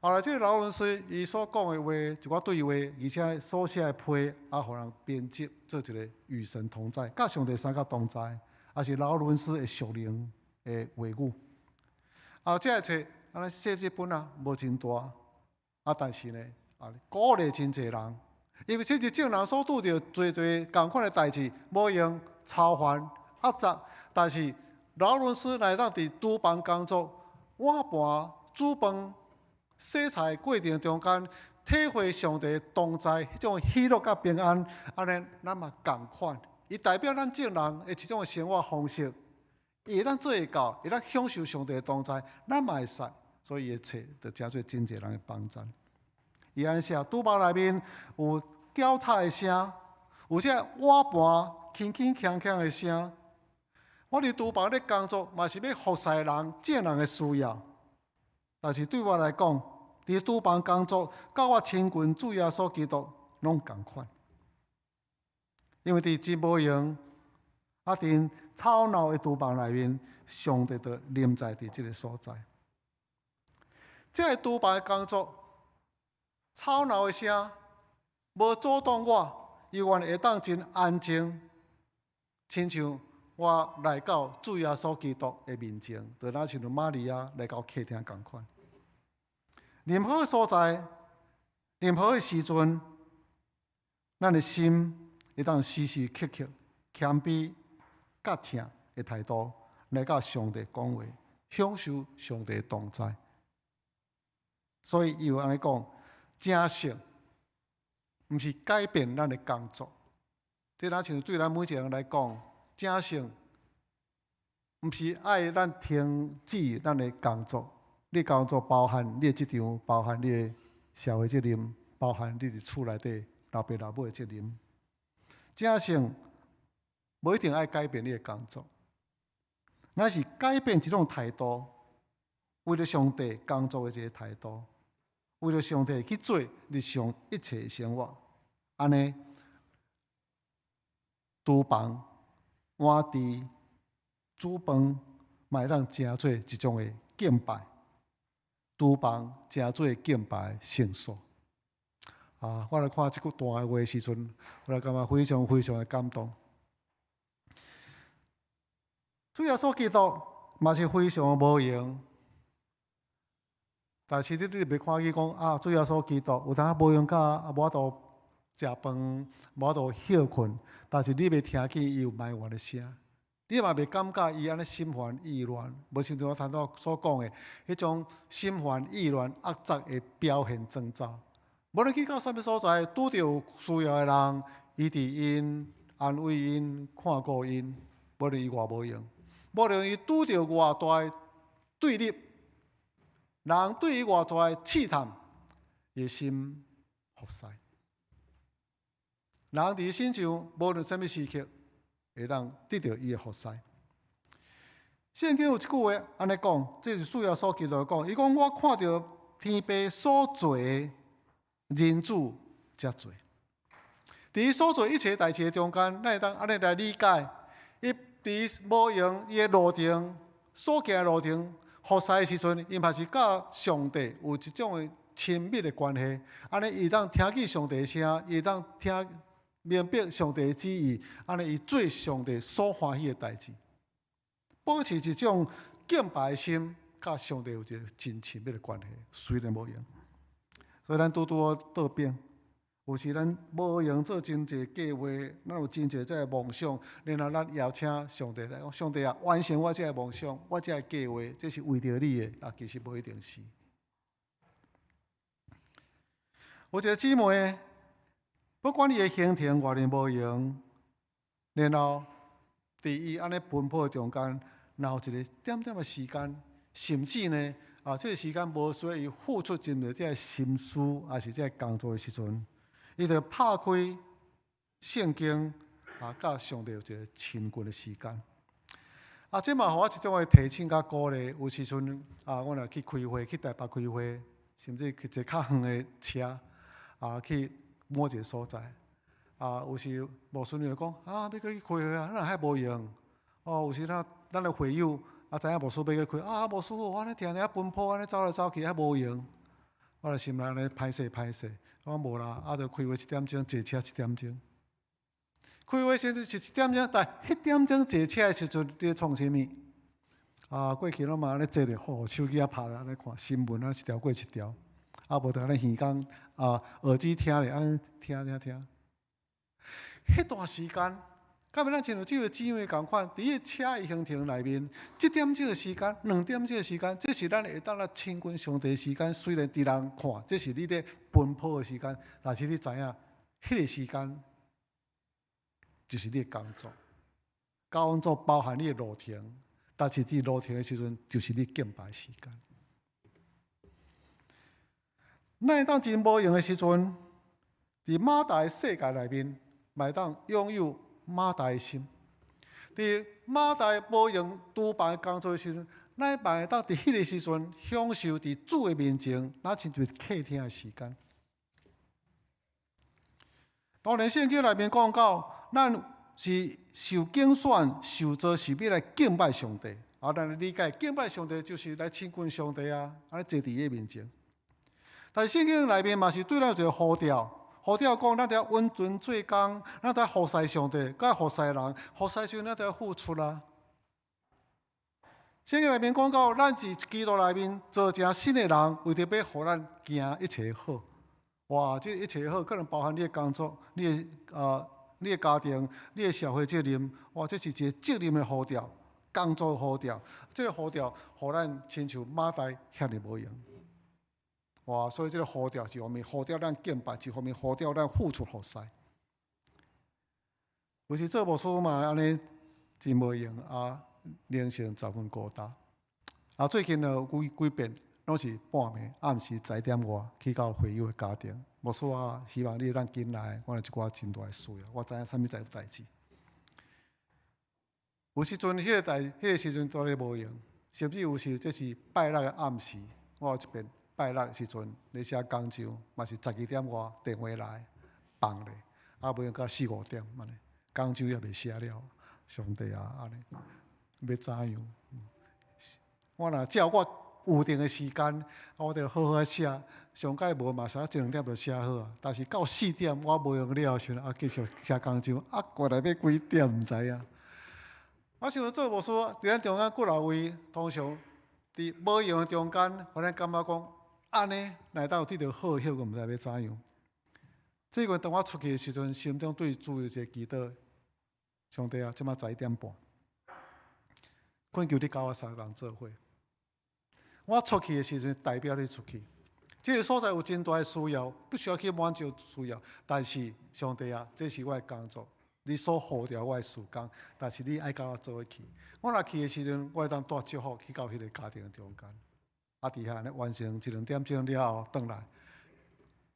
Speaker 4: 後來，這个勞倫斯伊所講的話，一寡對話，而且所寫的批，啊，予人編輯做一个與神同在，佮上帝相佮同在，也是勞倫斯的屬靈的話語。啊，這个冊按呢細細本啊，無真大，啊，但是呢，啊，鼓勵真濟人，因為這是眾人所拄著濟濟仝款的代誌，無閒、操煩、壓榨。但是勞倫斯來當佇廚房工作，碗盤、煮飯、洗菜過程中間，體會上帝同在彼種喜樂佮平安，按呢咱嘛仝款。伊代表咱眾人的一種生活方式，伊會當做會到，會當享受上帝的同在，咱嘛會使。所以伊的冊就成做真濟人的幫贊。伊按呢寫，廚房內面有攪炒的聲，有這碗盤輕輕鏘鏘的聲。我佇廚房咧工作，嘛是欲服侍人、眾人的需要。但是對我來講，佇廚房工作，佮我親近主耶穌基督攏仝款。因為佇真無閒，啊，佇吵鬧的廚房內面，上帝就臨在佇這个所在。這个廚房的工作，吵鬧的聲，無阻擋我，猶原會當真安靜，親像。我來到主耶穌基督的面前，就若親像瑪利亞來到客廳仝款。任何所在，任何的時陣，咱的心會當時時刻刻謙卑、佮疼的態度來佮上帝講話，享受上帝的同在。所以伊有按呢講，成聖毋是改變咱的工作，這若像對咱每一個人來講，成聖毋是愛咱停止咱的工作。你工作包含你的職場，包含你的社會責任，包含你佇厝內底老爸老母的責任。成聖無一定愛改變你的工作，乃是改變一種態度，為著上帝工作的一個態度，為著上帝去做日常一切的生活，按呢，廚房、碗杼、煮飯，嘛會當成做一種的敬拜。廚房成做敬拜聖所。啊，我來看這句段話的時陣，我來感覺非常非常的感動。主耶穌基督嘛是非常無閒，但是你袂看見講啊，主耶穌基督有當無閒甲無法度食飯，無法度歇睏，但是你袂聽見伊有埋怨的聲，你嘛袂感覺伊按呢心煩意亂，無親像我頭拄所講的，彼種心煩意亂壓榨的表現徵兆。無論去到啥物所在，拄著有需要的人，醫治𪜶，安慰𪜶，看顧𪜶，無論伊偌無閒，無論伊拄著偌大的對立，人對伊偌大的試探，伊的心服侍。人佇伊身上，無論啥物時刻，會當得著伊的服侍。聖經有一句話按呢講，這是主耶穌基督講，伊講我看著天父所做的仁子才做。佇伊所做一切代誌的中間，咱會當按呢來理解，伊佇無閒伊的路程所行的路程，服侍的時陣，伊嘛是佮上帝有一種的親密的關係。按呢，伊會當聽見上帝的聲，伊會當聽明白上帝的旨意，按呢，伊做上帝所歡喜的代誌，保持一種敬拜的心，佮上帝有一個真親密的關係，雖然無閒。所以咱拄拄好倒轉，有時咱無閒做真濟計劃，咱有真濟這个夢想，然後咱邀請上帝來講：上帝啊，完成我這个夢想，我這個計劃，這是為著你的啊，其實無一定是。有一個姊妹，不管伊的行程偌爾無閒，然後佇伊按呢奔波的中間，留一個點點的時間，甚至呢，啊，這個時間無需要伊付出真濟這个心思，抑是這个工作的時陣，伊就拍開聖經，啊，佮上帝有一個親近的時間。啊，這嘛予我一種的提醒佮鼓勵。有時陣啊，我若去開會，去台北開會，甚至去坐較遠的車，啊，去某一個所在。啊，有時牧師娘講，啊，欲閣去開會啊，咱遐無閒。哦，有時咱咱的會友啊，知影牧師欲去開，啊，牧師，我按呢定定奔波，按呢走來走去，遐無閒。我就心內按呢歹勢歹勢，我講無啦，啊，著開會一點鐘，坐車一點鐘。開會時陣是一點鐘，但彼點鐘坐車的時陣，你咧創啥物？啊，過去攏嘛按呢坐咧，吼，手機仔拍咧按呢看新聞啊，一條過一條。啊，無就按呢耳工啊，耳機聽咧，按呢聽聽聽。彼段時間，敢欲咱親像這位姊妹仝款，佇彼個車的行程內面，一點鐘的時間，兩點鐘的時間，這是咱會當來親近上帝的時間。雖然佇人看，這是你咧奔波的時間，但是你知影，彼個時間就是你的工作。工作包含你的路程，但是佇路程的時陣，就是你敬拜的時間。咱會當真無閒的時陣，佇馬大的世界內面，嘛會當擁有馬大的心。佇馬大無閒廚房工作的時陣，咱嘛會當佇彼個時陣享受佇主的面前，若親像客廳的時間。當然，聖經內面講到，咱是受揀選、受造是欲來敬拜上帝。啊，咱理解敬拜上帝就是來親近上帝啊，按呢坐佇伊的面前。但是聖經內面嘛是對咱有一個呼召，呼召講，咱著殷勤做工，咱著服侍上帝，佮服侍人，服侍時咱著愛付出啊。聖經內面講到，咱佇基督內面做成新的人，為著欲予咱行一切好。哇！這一切好，可能包含你的工作、你的家庭、你的社會責任。哇！這是一個責任的呼召，工作的呼召。這個呼召，予咱親像馬大遐爾無閒。哇！所以這個呼召一方面呼召咱敬拜，一方面呼召咱付出服侍。有時做牧師嘛，按呢真無閒啊，靈性十分孤單。啊，最近有幾幾遍攏是半暝暗時10點外去到會友的家庭。牧師啊，希望你會當緊來，我有一寡真大的需要，我知影啥物代代誌。有時陣彼個代，彼個時陣都咧無閒，甚至有時這是拜六的暗時，我有一遍拜六的時陣咧寫講章，嘛是12點外電話來放咧，啊，袂用到四五點按呢，講章猶未寫了，上帝啊，按呢欲怎樣？我若照我預定的時間，我就好好寫，上蓋無嘛，寫一兩點就寫好啊。但是到四點我無閒了時陣，啊，繼續寫講章，啊，過來欲幾點毋知影。我想做牧師，佇咱中間幾若位，通常佇無閒的中間，予咱感覺講，按呢，來到有得著好的效果，毋知欲怎樣。這個當我出去的時陣，心中對主有一個祈禱：上帝啊，這馬11點半，懇求你佮我相共做伙。我出去的時陣，代表你出去。這個所在有真大的需要，必須要去滿足需要。但是上帝啊，這是我的工作，你所呼召我的事工，但是你愛佮我做伙去。我若去的時陣，我會當帶祝福去到彼個家庭中間。啊，佇遐呢完成一兩點鐘了後，轉來，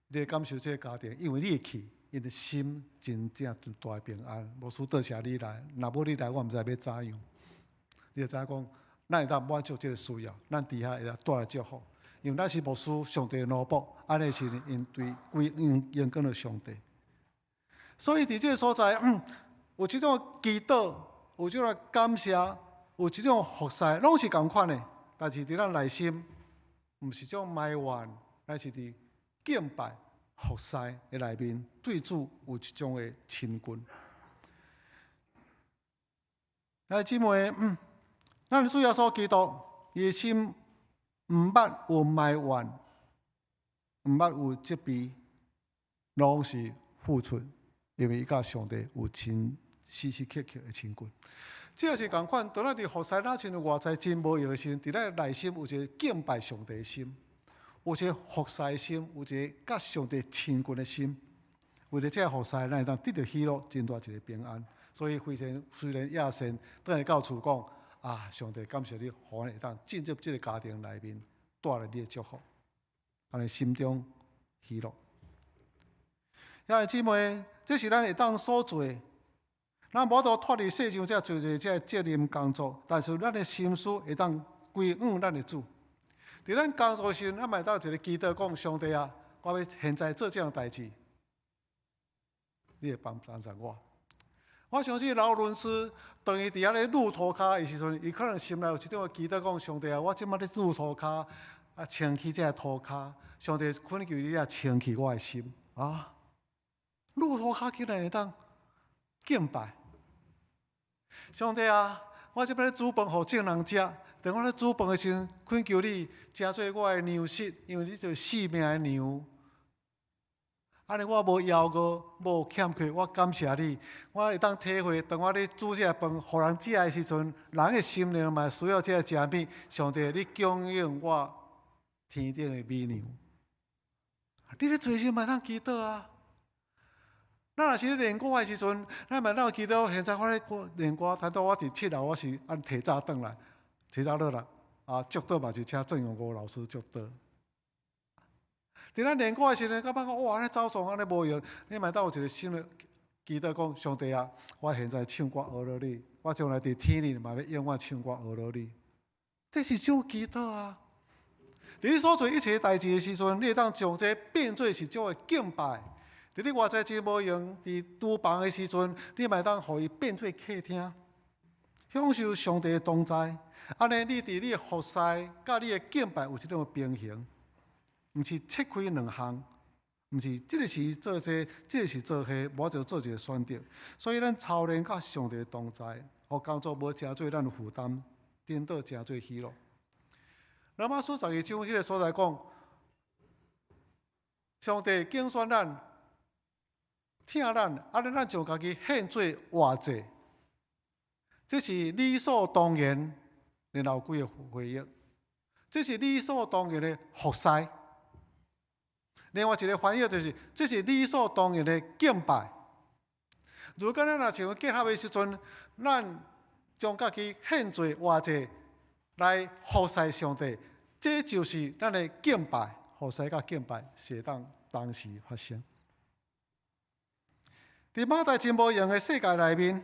Speaker 4: 你會感受這個家庭，因為你會去，𪜶的心真正大的平安。無輸多謝你來，若無你來，我毋知欲怎樣。你就知影講，咱會當滿足這個需要，咱佇遐會當帶來祝福。因為咱是牧師，上帝的奴僕，按呢是𪜶對歸榮光予上帝。所以佇這個所在，有這種祈禱，有這種感謝，有這種服侍，攏是仝款的。但是佇咱內心，毋是種埋怨，咱是佇敬拜服侍的內面，對主有一種的親近。來，姊妹，咱主耶穌基督，伊的心毋捌有埋怨，毋捌有責備，攏是付出，因為伊佮上帝有親時時刻刻的親近。這也是仝款，當咱佇服侍，咱親像外在真無閒的時陣，佇咱內心有一個敬拜上帝的心，有一個服侍的心，有一個佮上帝親近的心。為著這個服侍，咱會當得著喜樂，真大一個平安。所以非常雖然亞森轉來到厝講啊，上帝感謝你，予阮會當進入這個家庭內面，帶來你的祝福，按呢心中喜樂。兄弟姊妹，這是咱會當所做。咱無法度脫離世上這做這個責任工作，但是咱的心思會當歸向咱的主。佇咱工作時，咱嘛會當一個祈禱講：上帝啊，我欲現在做這項代誌，你會幫幫助我。我相信勞倫斯當伊佇遐咧擼塗跤的時陣，伊可能心內有一種祈禱講：上帝啊，我這馬咧擼塗跤，啊，清氣這个塗跤，上帝懇求你啊，清氣我的心啊。擼塗跤竟然會當敬拜。上帝啊，我這擺咧煮飯予眾人食，當我咧煮飯的時陣，懇求你成做我的糧食，因為你就是賜命的糧。按呢我無枵餓，無欠缺，我感謝你。我會當體會，當我咧煮這個飯予人食的時陣，人的心靈嘛需要這個食物。上帝，你供應我天頂的美糧。你咧做時嘛會當祈禱啊！咱若是咧練歌的時陣，咱嘛會當祈禱。現在我咧練歌，頭拄我佇七樓，我是按提早轉來，提早落來，啊，祝禱嘛是請鄭永國老師祝禱。佇咱練歌的時陣，感覺講哇，按呢走傱按呢無閒，你嘛會當有一個心的祈禱講：上帝啊，我現在唱歌學了你，我將來佇天裡嘛欲永遠唱歌學了你。這是種祈禱啊！佇你所做一切代誌的時陣，你會當將這變做是種的敬拜。佇你外在真無閒，佇廚房的時陣，你嘛會當予伊變做客廳，享受上帝的同在。按呢，你佇你的服侍佮你的敬拜有這種的平衡。毋是切開兩項，毋是這个時做這個，這个時做彼，無就做一個選擇。所以咱操練佮上帝同在，予工作無誠做咱負擔，顛倒誠做喜樂。羅馬書12章彼個所在講，上帝揀選咱，疼咱，按呢咱將家己獻做活祭，這是理所當然，然後幾個回應，這是理所當然的服侍。另外一個翻譯就是，這是理所當然的敬拜。如果咱若像結合的時陣，咱將家己獻做活祭來服侍上帝，這就是咱的敬拜。服侍佮敬拜是會當同時發生。佇馬大真無閒的世界內面，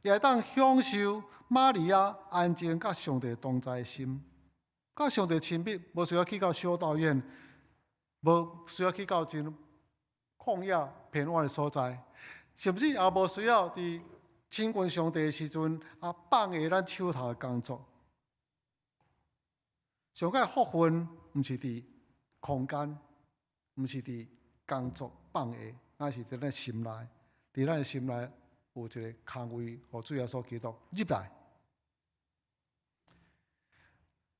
Speaker 4: 也會當享受瑪利亞安靜佮上帝同在的心，佮上帝親密，無需要去到修道院。無需要去到真曠野偏遠的所在，甚至也無需要佇親近上帝的時陣，啊放下咱手頭的工作。上蓋福分毋是佇空間，毋是佇工作放下，乃是佇咱心內，佇咱的心內有一个空位，予主耶穌基督入來。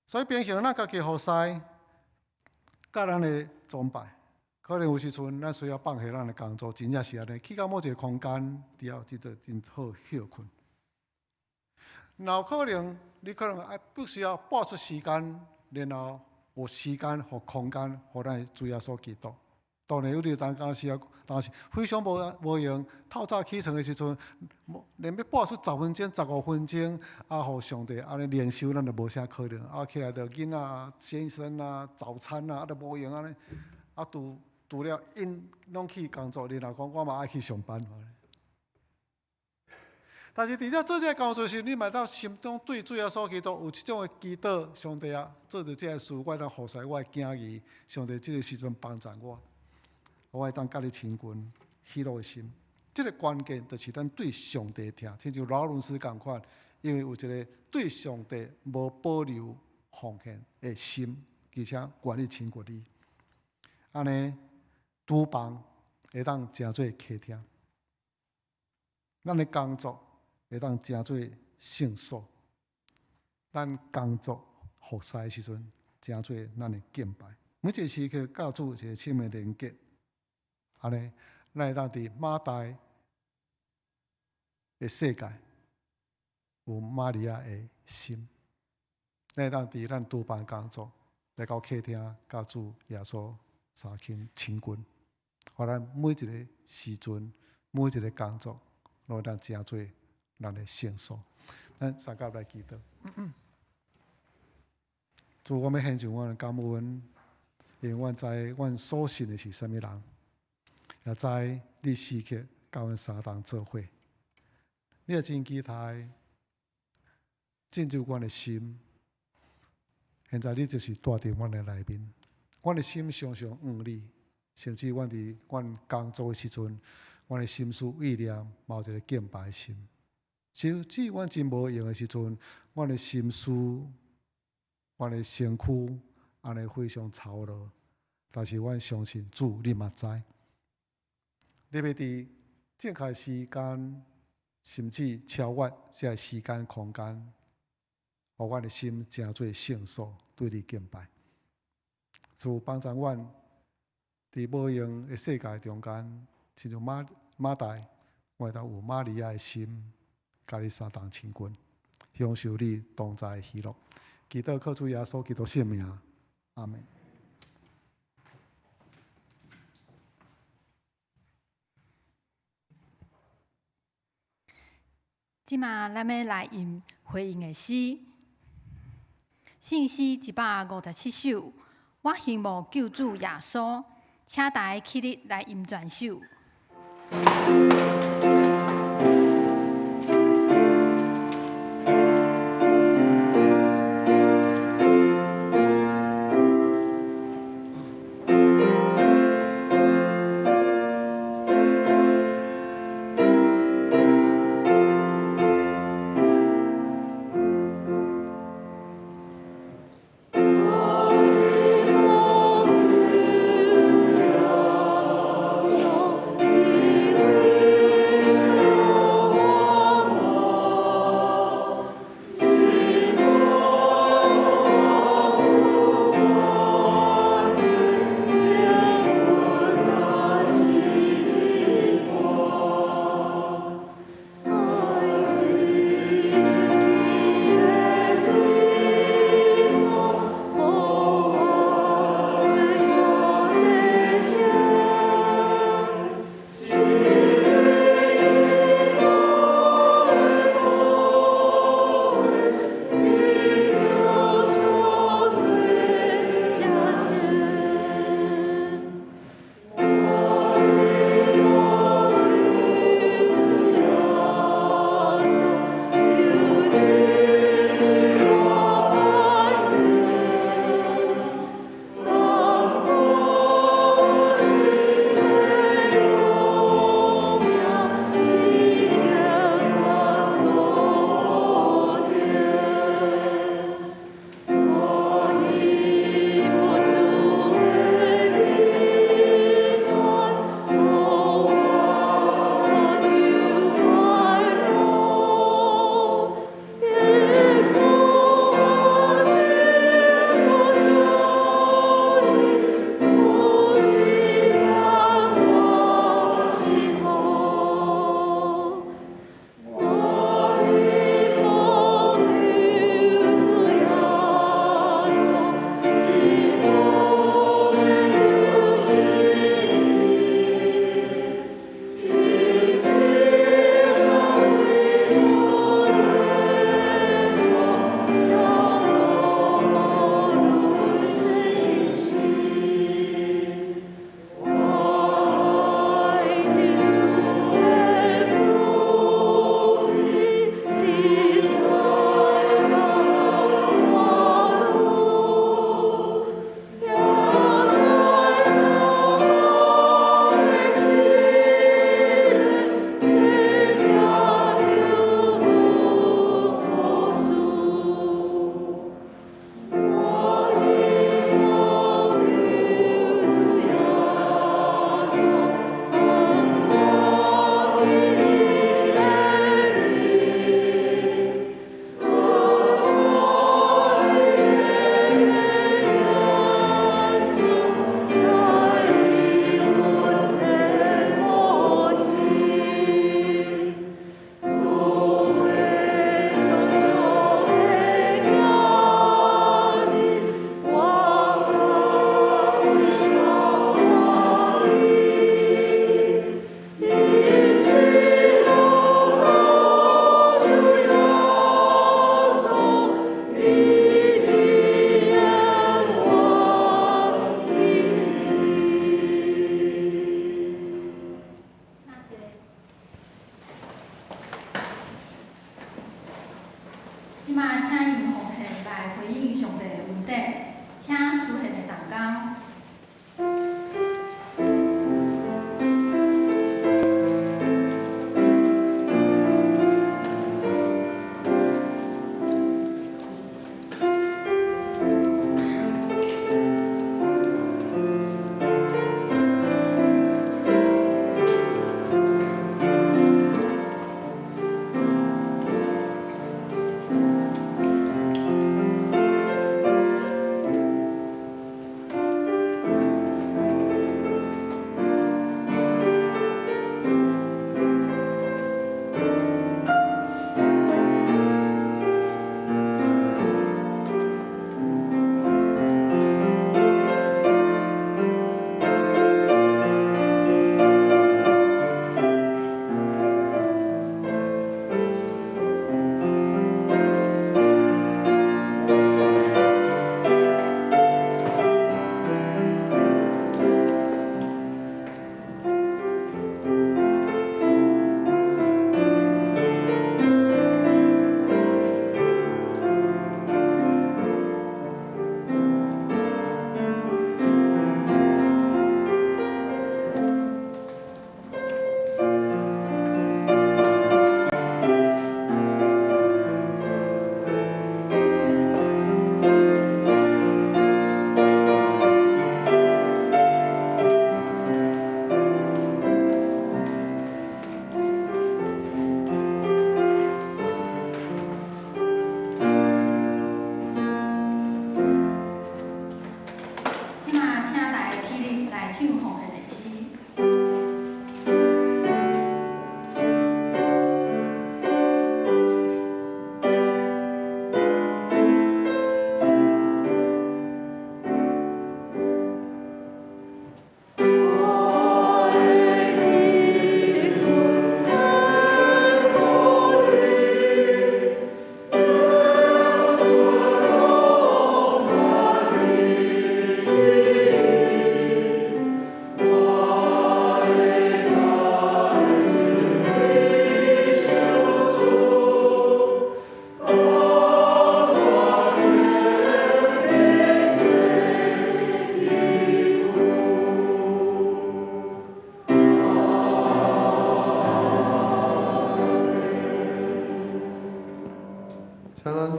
Speaker 4: 所以平衡咱家己服侍，佮咱的崇拜，可能有時陣咱需要放下咱的工作，真正是按呢，去到某一个空間，佇遐有一個真好歇睏。若有可能，你可能愛必須要撥出時間，然後有時間和空間，予咱主耶穌基督。當然有啲當時啊，當時非常無閒，透早起床的時陣，連欲撥出10分鐘、15分鐘，啊，予上帝按呢靈修，咱就無啥可能。啊，起來就囡仔先生啊、早餐啊，啊，都無閒按呢。啊，除了𪜶攏去工作，然後講我嘛愛去上班。但是佇遮做這個工作時，你嘛當心中對主耶穌基督有這種的祈禱，上帝啊，做著這个事，我會當服侍我的囝兒，上帝這个時陣幫助我。我會當佮你親近，喜樂的心。這个關鍵就是咱對上帝疼，親像勞倫斯仝款，因為有一个對上帝無保留奉獻的心，而且願意親近伊。按呢，廚房會當成做客廳，咱的工作會當成做聖所，咱工作服侍的時陣，成做咱的敬拜。每一个時刻，佮主有一個親密連結。按呢，咱會當佇馬大的世界有瑪利亞的心，咱會當佇咱廚房工作，來到客廳，佮主耶穌相親親近，予咱每一个時陣，每一个工作，攏會當成做咱的聖所。咱三甲來祈禱。主，我欲獻上阮的感恩，因為阮知阮所信的是啥物人。也知你時刻佮阮相同做伙，你也真期待進入阮的心。現在你就是住佇阮的內面，阮的心常常向你，甚至阮佇阮工作的時陣，阮的心思意念嘛有一个敬拜的心。甚至阮真無閒的時陣，阮的心思、阮的身軀按呢非常操勞，但是阮相信主，你嘛知。你欲佇正確時間，甚至超越這个時間空間，予阮的心成做聖所，對你敬拜。主幫助阮佇無閒的世界中間，親像馬大，我會當有瑪利亞的心，佮你相同親近，享受你同在的喜樂。祈禱靠主耶穌基督聖名，阿們。
Speaker 5: 這馬咱欲來吟回應的詩，聖詩157首。我仰望救主耶穌，請大家起立來吟全首。
Speaker 3: 我仰望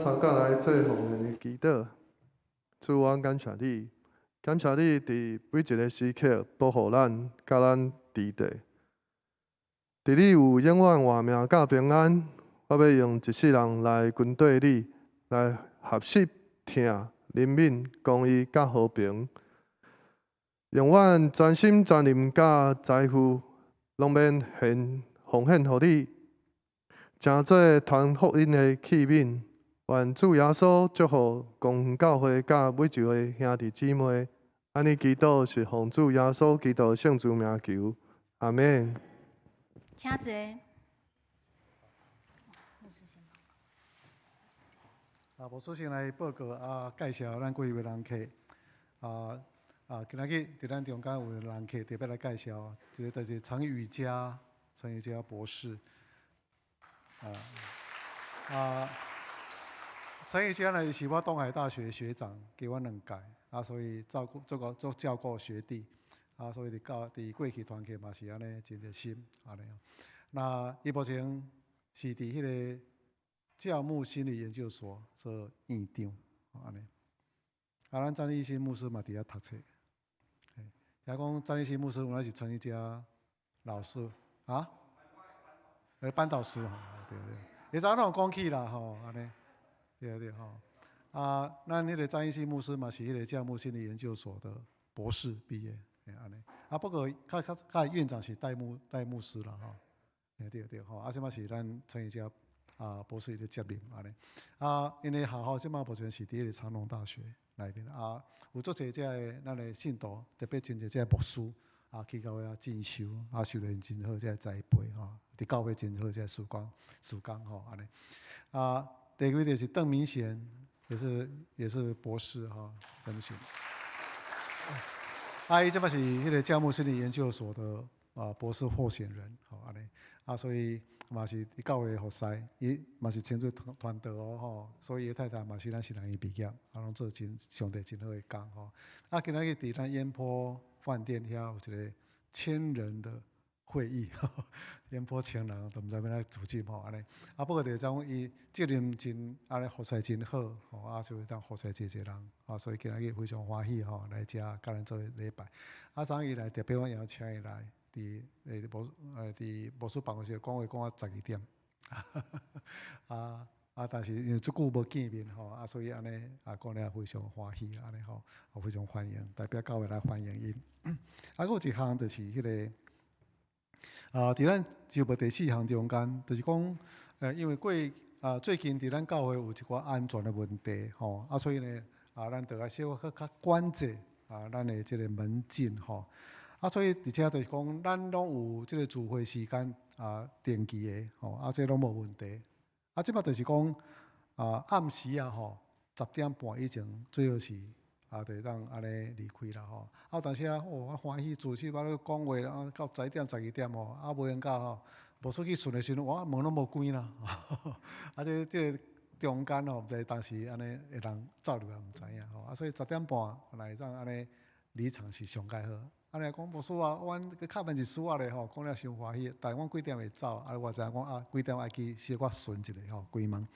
Speaker 6: 三甲來做奉獻的祈禱。主，阮感謝你，感謝你佇每一个時刻保護咱，佮咱佇底。佇你有永遠活命佮平安，我欲用一世人來跟綴你，來學習疼、憐憫、公義佮和平。用阮全心全意佮財富，攏免獻奉獻予你，成做傳福音的器皿。願主耶穌祝福公教會佮每一位兄弟姊妹。按呢祈禱是奉主耶穌基督聖主名求，阿們。
Speaker 5: 請坐。牧師先報告。
Speaker 4: 啊，牧師先來報告啊，介紹咱幾位人客。啊啊，今仔日佇咱中間有人客特別來介紹，一个就是陳宇佳，陳宇佳博士。啊啊，陳宇佳呢是我東海大學學長，加阮兩屆，啊，所以照顧做個做照顧學弟，啊，所以佇教佇過去團契嘛是按呢真熱心，按呢。那伊目前是佇彼个教牧心理研究所做院長，按呢。啊，咱詹立新牧師嘛佇遐讀冊。聽講詹立新牧師原來是陳宇佳老師，啊？班導師吼，對對。伊早攏有講起啦吼，按呢，對對吼。啊，咱彼个詹醫生牧師嘛是彼个教牧心理研究所的博士畢業，按呢。啊，不過較較較院長是戴牧戴牧師啦吼，對對吼。啊，這馬是咱陳宇佳啊博士咧接任按呢。啊，𪜶的學校這馬目前是佇彼个長榮大學內面啊，有足濟這个咱的信徒，特別真濟這个牧師啊去到遐進修，啊，受練真好這个栽培吼，佇教會真好這個事工事工吼按呢。啊，第二位就是鄧明賢，也是博士哈，鄧明賢。啊，伊這擺是彼个教牧心理研究所的啊博士候選人，吼按呢。啊，所以嘛是佇教會服侍，伊嘛是稱做傳傳道哦吼，所以伊太太嘛是咱新人醫畢業，啊，攏做真上帝真好的工吼。啊，今仔日佇咱煙波飯店遐有一個千人的會議，煙波千人都毋知欲按怎組織吼按呢。啊，不過就是講伊責任真按呢服侍真好，吼啊，就會當服侍濟濟人，啊，所以今仔日非常歡喜吼來遮佮咱做禮拜。啊，昨昏伊來特別我邀請伊來，佇牧佇牧師辦公室講話講到12點，啊啊！但是因為足久無見面吼，啊，所以按呢啊講了非常歡喜按呢吼，啊非常歡迎，代表教會來歡迎𪜶。啊，閣有一項就是彼个啊，佇咱就目第四項中間，就是講，因為過啊最近佇咱教會有一寡安全的問題吼，啊，所以呢啊，咱著愛小可較管制啊，咱的這个門禁吼。啊，所以佇遮就是講，咱攏有這个聚會時間啊定期的吼，啊，這攏無問題。啊，這擺就是講啊，暗時啊吼，10點半以前最好是啊，就會當按呢離開啦吼。啊，有當時啊，哦，我歡喜主席我咧講話啊，到11點、12點吼，啊，無閒到吼，無出去巡的時陣，哇，門攏無關啦。啊，這個中間吼，毋知當時按呢會人走入來，毋知影吼。啊，所以10點半來當按呢離場是上蓋好。啊，若講牧師啊，阮閣敲門一絲仔咧吼，講了傷歡喜。但阮幾點會走？啊，我知影講啊，幾點愛去小可巡一下吼，關門。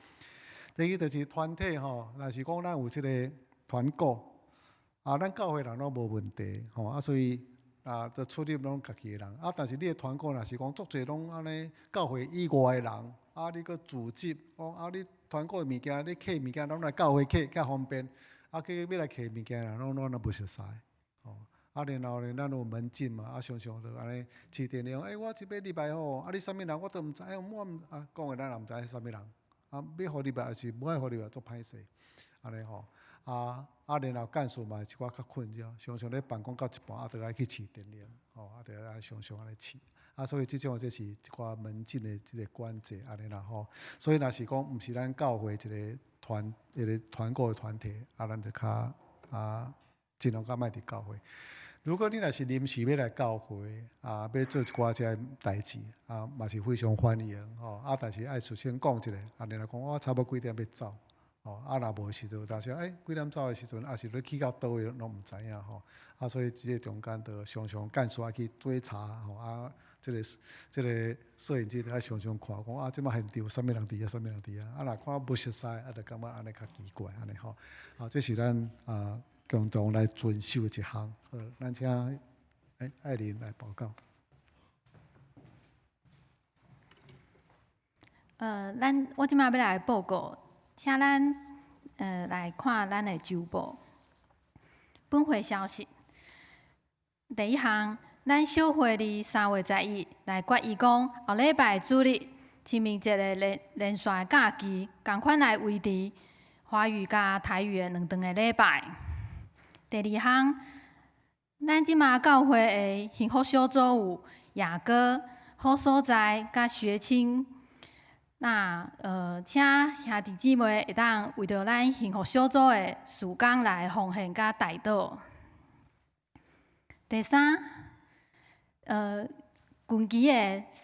Speaker 4: 第二就是團體吼，若是講咱有這个團購，啊，咱教會人攏無問題吼，啊，所以啊，就出入攏家己的人。啊，但是你的團購若是講足濟攏按呢教會以外的人，啊，你閣組織講啊，你團購的物件，你客物件攏來教會客較方便，啊，去欲來客物件人攏攏若無熟似，吼。啊，然後呢，咱有門禁嘛，啊，常常就按呢市電話，欸，我這欲入來吼，啊，你啥物人我都毋知影，我毋啊，講的咱也毋知啥物人，啊，欲予入來抑是無愛予入來，足歹勢，按呢吼，啊啊，然後幹事嘛一寡較困擾，常常咧辦公到一半，啊，著愛去試電鈴，吼，啊，著愛常常按呢試，啊，所以這種這是一寡門禁的這個管制按呢啦吼，所以若是講毋是咱教會一個團一個團購的團體，啊，咱就較啊盡量較莫佇教會。如果你若是臨時欲來教會，啊，欲做一寡這个代誌，啊，嘛是非常歡迎吼。啊，但是愛事先講一下，啊，然後講我差不多幾點欲走，吼，啊，若無時陣，有當時欸幾點走的時陣，抑是欲去到佗位攏毋知影吼。啊，所以這个中間就常常幹事愛去追查吼，啊，這個攝影機愛常常看，講啊，這擺現場啥物人佇遐，啥物人佇遐，啊，若看無熟似，啊，就感覺按呢較奇怪，按呢吼。啊，這是咱啊共同來遵守的一項。好，咱請愛玲來報告。
Speaker 5: 咱我這擺欲來報告，請咱來看咱的週報。本會消息，第一項，咱小會佇3月11來決議講，後禮拜主日清明節的連續假期，仝款來維持華語佮台語的兩頓的禮拜。第二項，咱這馬教會的幸福小組有雅歌、好所在佮學青。那請兄弟姊妹會當為著咱幸福小組的事工來奉獻佮代禱。第三，近期的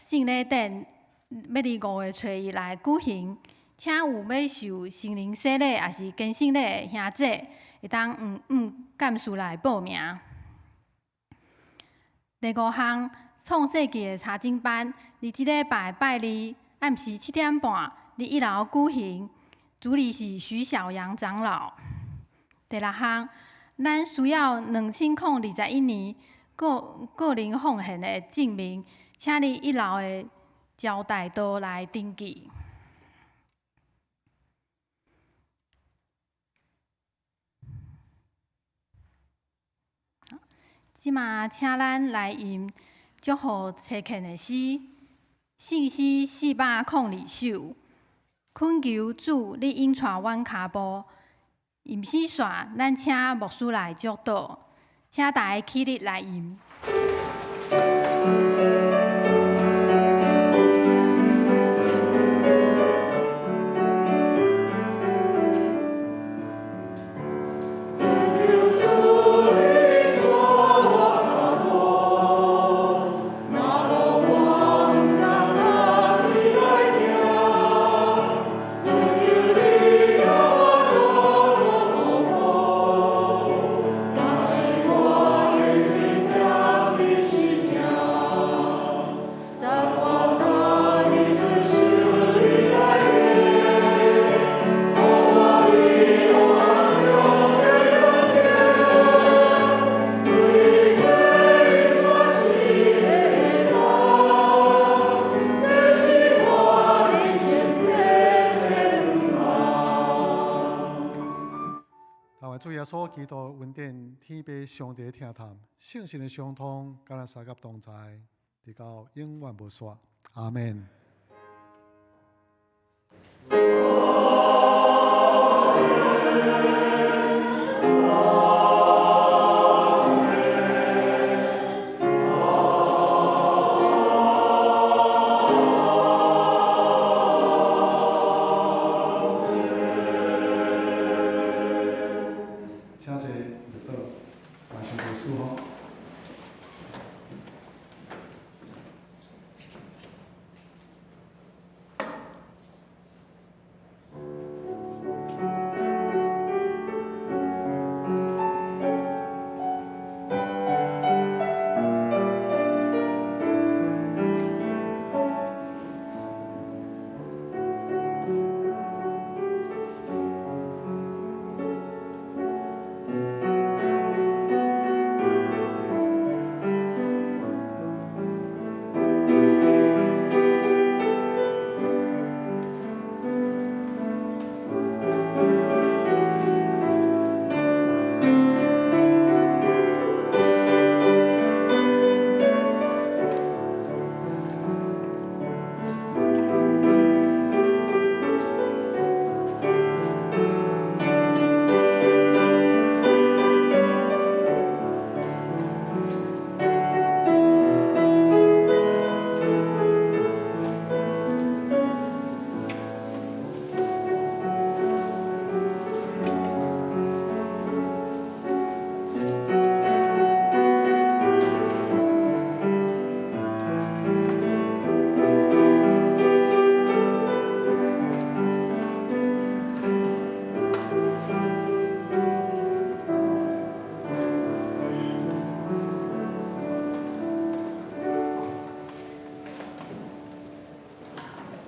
Speaker 5: 聖禮典欲佇5月初1來舉行，請有欲受聖靈洗禮抑是堅信禮的兄姐，會當向幹事來報名。第五項，創世紀的查經班，佇這禮拜拜二暗時7點半，佇一樓舉行，主理是徐小陽長老。第六項，咱需要2021年個人奉獻的證明，請佇一樓的招待桌來登記。這馬請咱來吟祝福齊勸的詩。聖詩402首，懇求主，你引帶阮跤步。吟詩煞，咱請牧師來祝禱，請大家起立來吟。
Speaker 4: 主耶穌基督恩典，天父上帝疼疼，聖神的相通，佮咱三甲同在，直到永遠無煞。阿們。